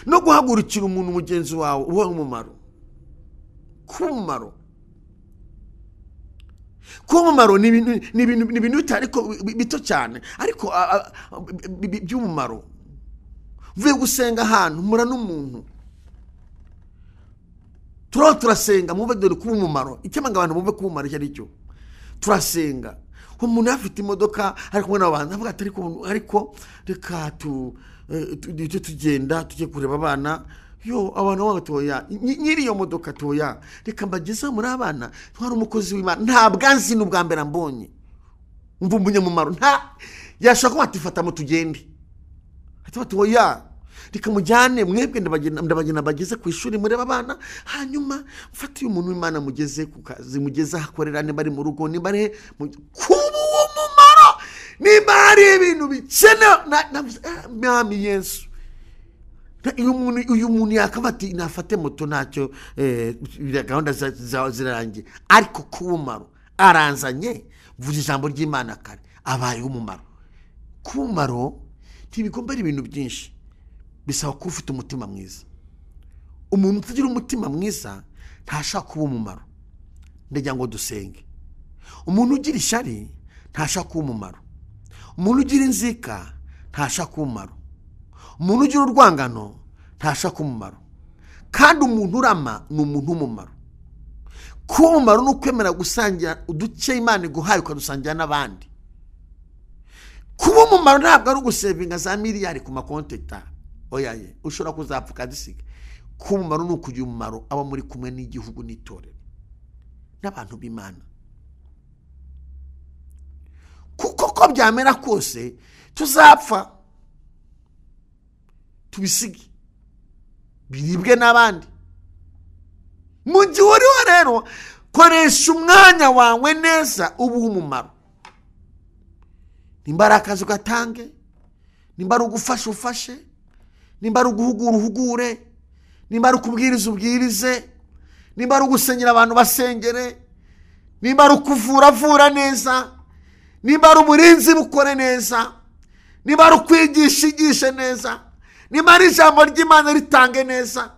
No guhagurukira umuntu mugenzi wawe uba ubaye umumaro. Kuba umumaro, kuba umumaro ni ibintu ariko bito cyane, ariko by'umumaro. Mvuye gusenga ahantu mpura n'umuntu, turasenga, mwumve dore kuba umumaro, icyamanga abantu bumve kuba umumaro icyo ari cyo. Turasenga, umuntu afite imodoka ari kumwe n'abantu, avuga ati ariko reka tujye tugenda tujye kureba abana. Yo abantu batoya, nyiri iyo modoka toya, reka mbageze muri abana, ntwari umukozi w'Imana, ntabwo anzi n'ubwa mbere ambonye, mva umunyamumaro, nta yashaka ko batifata mu tugende, ati batoya reka mujyane mwebwe, ndabagenda bageze ku ishuri mureba abana, hanyuma mfate uyu muntu w'Imana mugeze ku kazi, mugeze aho akorera, niba ari mu rugo, niba ari kuba umumaro, niba hari ibintu bikenewe. Mwami Yesu, uyu muntu yakaba ati nafate moto ntacyo, gahunda zirarangiye, ariko kuba umumaro aranzanye, mvuze ijambo ry'Imana kare, abaye umumaro. Kuba umumaro ntibigomba ari ibintu byinshi, bisaba kuba ufite umutima mwiza. Umuntu utagira umutima mwiza ntashaka kuba umumaro. Ndagira ngo dusenge. Umuntu ugira ishyari ntashaka kuba umumaro. Umuntu ugira inzika ntashaka kuba umumaro. Umuntu ugira urwangano ntashaka umumaro. Kandi umuntu urama ni umuntu w'umumaro. Kuba umumaro ni ukwemera gusangira uduce Imana iguhaye ukadusangira n'abandi. Kuba umumaro ntabwo ari ugusevinga za miliyari ku makonti oyaye, ushobora kuzapfa ukazisiga. Kuba umumaro ni ukugira umumaro aba muri kumwe n'igihugu n'itorero n'abantu b'Imana. Kuko ko byamera kose tuzapfa, tubisige biribwe n'abandi. Mu gihe uriho rero, koresha umwanya wawe neza ubuhe umumaro. Nimba ari akazi ugatange, nimba ari ugufasha ufashe, nimba ari uguhugura uhugure, nimba ari ukubwiriza ubwirize, nimba ari ugusengera abantu basengere, nimba ari ukuvura vura neza, nimba ari uburinzi bukore neza, nimba ari ukwigisha igishe neza, nimba ari ijambo ry'Imana ritange neza.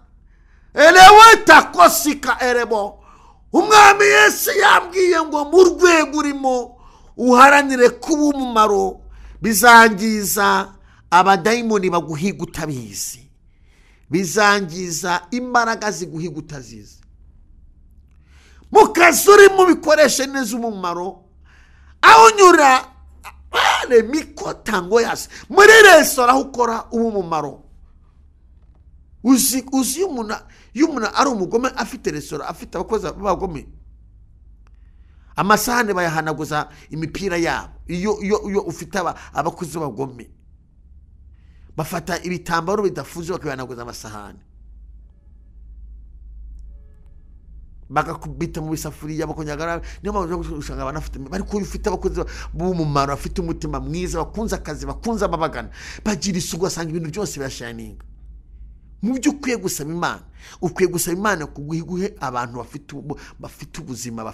Elewe takosika erebo. Umwami Yesu yambwiye ngo mu rwego urimo uharanire kuba umumaro, bizangiza abadayimoni baguhiga utabizi, bizangiza imbaraga ziguhiga utazizi. Mu kazi urimo bikoreshe neza umumaro, aho unyura mikota ngo yasi muri resitora aho ukora uba umumaro. Uzi iyo umuntu ari umugome afite resitora, afite abakozi b'abagome, amasahane bayahanaguza imipira yabo. Iyo ufite abakozi b'abagome bafata ibitambaro bidafuze bakabihanaguza amasahane, bagakubita mu bisafuriya bakonyagara. Niyo mpamvu usanga abantu bafite, ariko iyo ufite abakozi b'umumaro bafite umutima mwiza, bakunze akazi, bakunze ababagana, bagira isuku, ugasanga ibintu byose birashaninga. Mu byo ukwiye gusaba Imana, ukwiye gusaba Imana kuguhe abantu bafite ubuzima,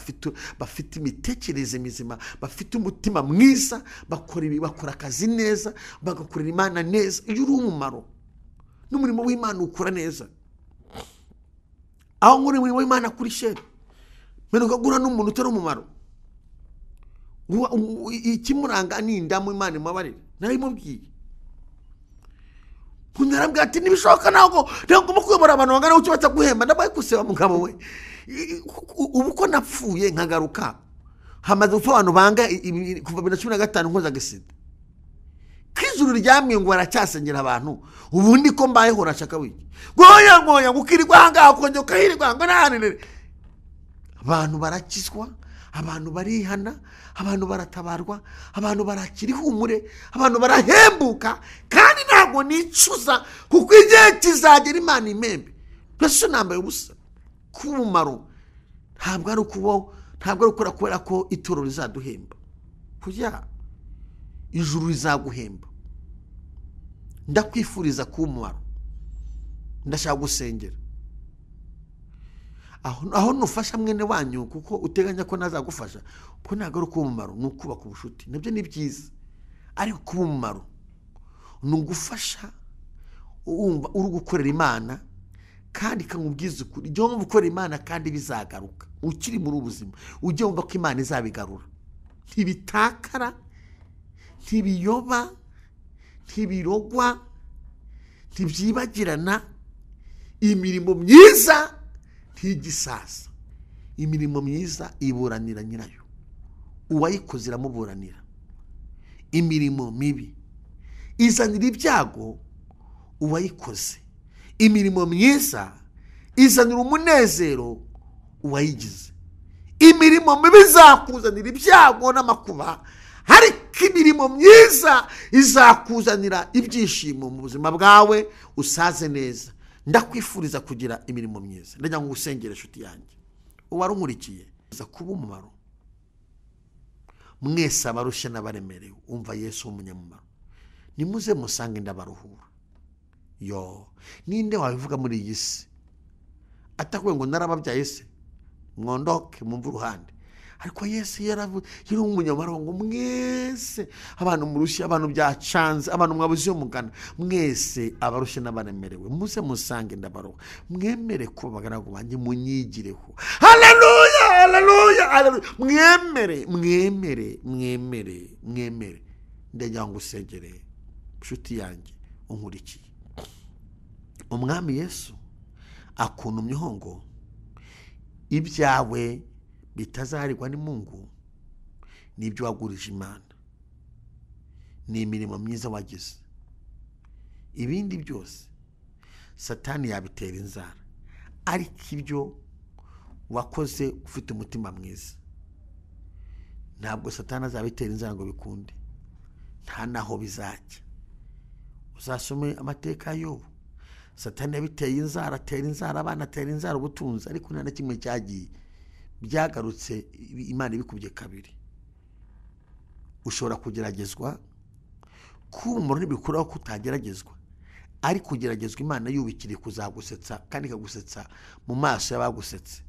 bafite imitekerereze mizima, bafite umutima mwiza, bakora akazi neza, bagakorera Imana neza. Iyo uri umumaro n'umurimo w'Imana ukora neza. Aho nkora umurimo w'Imana kuri sheri, mperuka guhura n'umuntu utari umumaro, ikimuranga ni indamu. Imana imubabarire, narabimubwiye. Narabwira ati ntibishoboka, ntabwo ngomba kuyobora abantu bangana gutyo bataguhemba. Ndabaye guseba mugabo we, ubu ko napfuye nkagaruka, hamaze gupfa abantu banga kuva 2015 nkoza agisida, k'ijuru ryamwe ngo baracyasengera abantu. Ubundi ko mbayeho urashaka wiki ngoya ngoya gukirirwa ahangaha ukongera ukahirirwa ngo nahanire. Abantu barakizwa, abantu barihana, abantu baratabarwa, abantu barakira ihumure, abantu barahembuka. Kandi ntabwo nicuza, kuko igihe kizagera Imana impembe. Mbese nambaye ubusa. Kuba umumaro ntabwo ari ukubaho, ntabwo ari ukora kubera ko itorero rizaduhemba. Kuya ijuru rizaguhemba. Ndakwifuriza kuba umumaro. Ndashaka gusengera aho nufasha mwene wanyu, kuko uteganya ko nazagufasha, kuko ntabwo ari ukuba umumaro, ni ukubaka ubucuti, nabyo ni byiza. Ariko kuba umumaro ni ugufasha wumva uri gukorera Imana, kandi ikamubwiza ukuri. Ujye wumva ukorera Imana kandi bizagaruka. Ukiri muri ubuzima ujye wumva ko Imana izabigarura. Ntibitakara, ntibiyoba, ntibirogwa, ntibyibagirana. Imirimo myiza ntigisasa. Imirimo myiza iburanira nyirayo, uwayikoze iramuburanira. Imirimo mibi izanira ibyago uwayikoze. Imirimo myiza izanira umunezero uwayigize. Imirimo mibi izakuzanira ibyago n'amakuba, ariko imirimo myiza izakuzanira ibyishimo mu buzima bwawe, usaze neza. Ndakwifuriza kugira imirimo myiza. Ndagira ngo usengere inshuti yanjye uwarunkurikiye za kuba umumaro. Mwese abarushye n'abaremerewe, umva Yesu w'umunyamumaro, nimuze musange ndabaruhura. Yo, ninde wabivuga muri iyi si atakubwiye ngo narababyaye se, mwondoke mumve uruhande? Ariko Yesu yari umunyamumaro ngo mwese abantu murushye, abantu byacanze, abantu mwabuze iyo mugana, mwese abarushye n'abaremerewe, muze musange ndabaruha. Mwemere kuba abagaragu banjye, munyigireho. Haleluya, haleluya, haleluya. Mwemere, mwemere, mwemere, mwemere. Ndagira ngo usengere inshuti yanjye unkurikiye. Umwami Yesu akuntumyeho ngo ibyawe bitazarirwa n'imungu, n'ibyo wagurije Imana, ni imirimo myiza wagize. Ibindi byose Satani yabitera inzara, ariko ibyo wakoze ufite umutima mwiza ntabwo Satani azabitera inzara ngo bikunde, nta naho bizajya. Uzasome amateka y'ubu, Satani yabiteye inzara, atera inzara abana, atera inzara ubutunzi, ariko nta na kimwe cyagiye, byagarutse Imana ibikubye kabiri. Ushobora kugeragezwa, kuba umumaro ntibikuraho ko utageragezwa, ariko kugeragezwa Imana yubikiriye kuzagusetsa, kandi ikagusetsa mu maso y'abagusetse.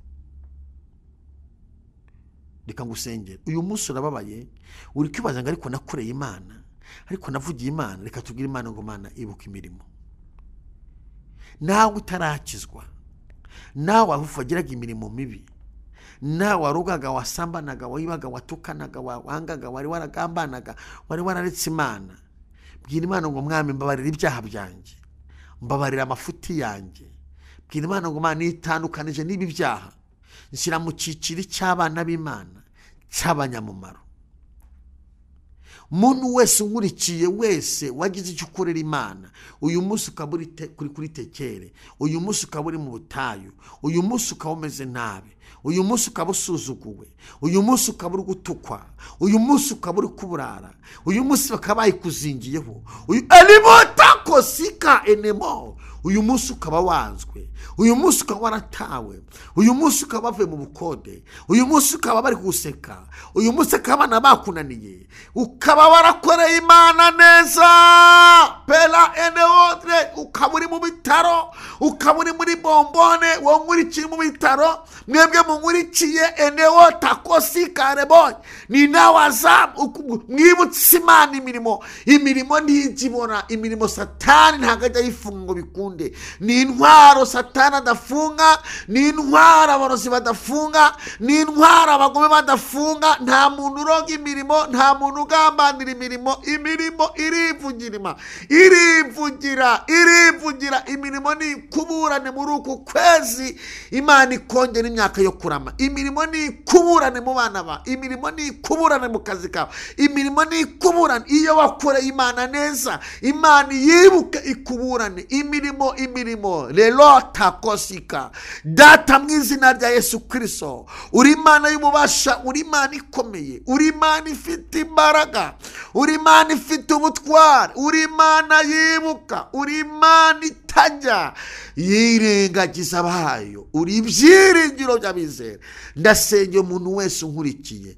Reka ngusengere. Uyu munsi urababaye, uri kwibaza ngo ariko nakoreye Imana, ariko navugiye Imana. Reka tubwire Imana ngo Mana ibuka imirimo. Nawe utarakizwa, nawe wagiraga imirimo mibi, nawe warugaga, wasambanaga, wayibaga, watukanaga, wangaga, wari waragambanaga, wari wararetse Imana, bwira Imana ngo Mwami mbabarira ibyaha byanjye, mbabarira amafuti yanjye. Bwira Imana ngo Mana itandukanije n'ibi byaha, nshyira mu cyiciro cy'abana b'Imana cy'abanyamumaro. Muntu wese unkurikiye wese wagize icyo ukorera Imana, uyu munsi ukaba uri kuri tekere, uyu munsi ukaba uri mu butayu, uyu munsi ukaba umeze nabi, uyu munsi ukaba usuzuguwe, uyu munsi ukaba uri gutukwa, uyu munsi ukaba uri kuburara, uyu munsi bakaba bayikuzingiyeho, kosika enemo, uyu munsi ukaba wanzwe, uyu munsi ukaba waratawe, uyu munsi ukaba bavuye mu bukode, uyu munsi ukaba bari guseka, uyu munsi akaba abana bakunaniye, ukaba warakoreye Imana neza pela eneodre, ukaba uri mu bitaro, ukaba uri muri bombone, wowe nkurikiye mu bitaro, mwebwe munkurikiye eneo takosika reboy ni nawaza, mwibutse Imana imirimo, imirimo ntijibona, imirimo Satani ntabwo ajya ayifunga ngo bikunde. Ni intwaro Satani adafunga, ni intwaro abarozi badafunga, ni intwaro abagome badafunga. Nta muntu uroga imirimo, nta muntu ugambanira imirimo. Imirimo irivugira, irivugira, irivugira. Imirimo ni kuburane muri uku kwezi, Imana ikongera imyaka yo kurama. Imirimo ni kuburane mu bana ba, imirimo ni kuburane mu kazi kawe, imirimo ni kuburane. Iyo wakoreye Imana neza, Imana yibuke ikuburane. Imirimo, imirimo rero takosika. Data mu izina rya Yesu Kristo, uri Imana y'ububasha, uri Imana ikomeye, uri Imana ifite imbaraga, uri Imana ifite ubutware, uri Imana yibuka, uri Imana itajya yirengagiza abayo, uri ibyiringiro by'abizera. Ndasengera umuntu wese unkurikiye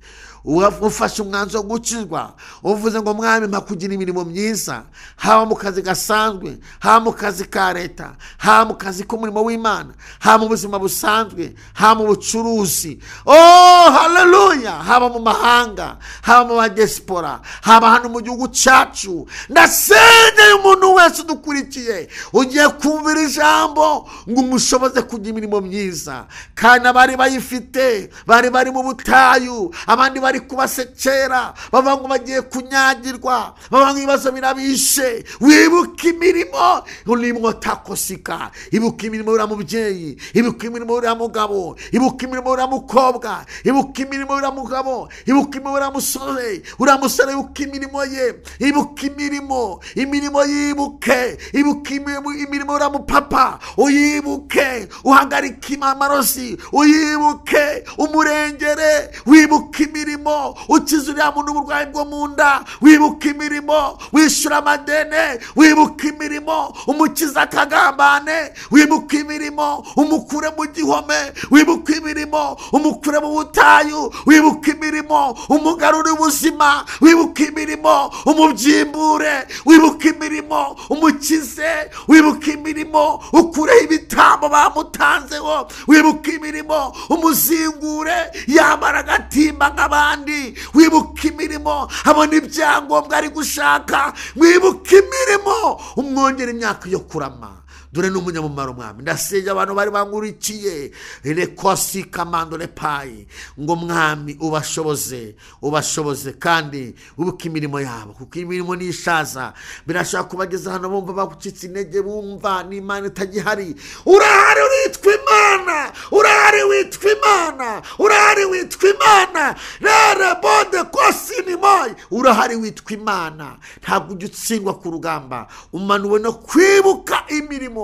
ufashe umwanzuro wo gukizwa, uvuze ngo mwami mpa kugira imirimo myiza, haba mu kazi gasanzwe, haba mu kazi ka leta, haba mu kazi k'umurimo w'Imana, haba mu buzima busanzwe, haba mu bucuruzi, oh haleluya, haba mu mahanga, haba mu badesipora, haba hano mu gihugu cyacu. Ndasengeye umuntu wese udukurikiye ugiye kumvira ijambo ngo umushoboze kugira imirimo myiza. Kandi abari bayifite bari bari mu butayu, abandi bari kubasekera bavuga ngo bagiye kunyagirwa, bavuga ngo ibibazo birabishe. Wibuke imirimo urimo takosika, ibuka imirimo uriya mubyeyi, ibuka imirimo uriya mugabo, ibuka imirimo uriya mukobwa, ibuka imirimo uriya mugabo, ibuka imirimo uriya musore, uriya musore ibuka imirimo ye, ibuka imirimo, imirimo yibuke, ibuka imirimo uriya mupapa uyibuke, uhagarike amarozi uyibuke, umurengere, wibuke imirimo, ukize uriya muntu uburwayi bwo mu nda, wibuka imirimo, wishyura amadene, wibuka imirimo, umukiza akagambane, wibuka imirimo, umukure mu gihome, wibuka imirimo, umukure mu butayu, wibuka imirimo, umugarure ubuzima, wibuka imirimo, umubyimbure, wibuka imirimo, umukize, wibuka imirimo, ukureho ibitambo bamutanzeho, wibuka imirimo, umuzingure, yambara agatimba nk'abandi, wibuka imirimo, abona ibyangombwa ari gushaka, wibuka imirimo, umwongera imyaka yo kurama. Dore ni umunyamumaro mwami. Ndasengera abantu bari bangurikiye rekosi kamando repayi ngo mwami ubashoboze, ubashoboze kandi wibuke imirimo yabo, kuko imirimo ni ishaza. Birashaka kubageza hano bumva bagucitse intege, bumva n'Imana itagihari. Urahari witwa Imana, urahari witwa Imana, urahari witwa Imana, rere bode kosi ni moyi, urahari witwa Imana. Ntabwo ujya utsindwa ku rugamba, umanuwe no kwibuka imirimo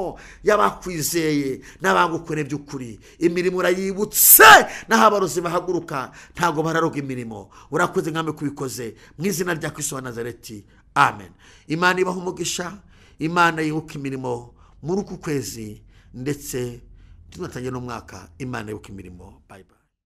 y'abakwizeye n'abagukoreye by'ukuri. Imirimo urayibutse, naho abarozi bahaguruka ntabwo bararoga imirimo. Urakoze mwami kubikoze mu izina rya Kristo wa Nazareti, amen. Imana ibaha umugisha, Imana yibuka imirimo muri uku kwezi ndetse tunatangiye n'umwaka. Imana yibuka imirimo. Bye bye.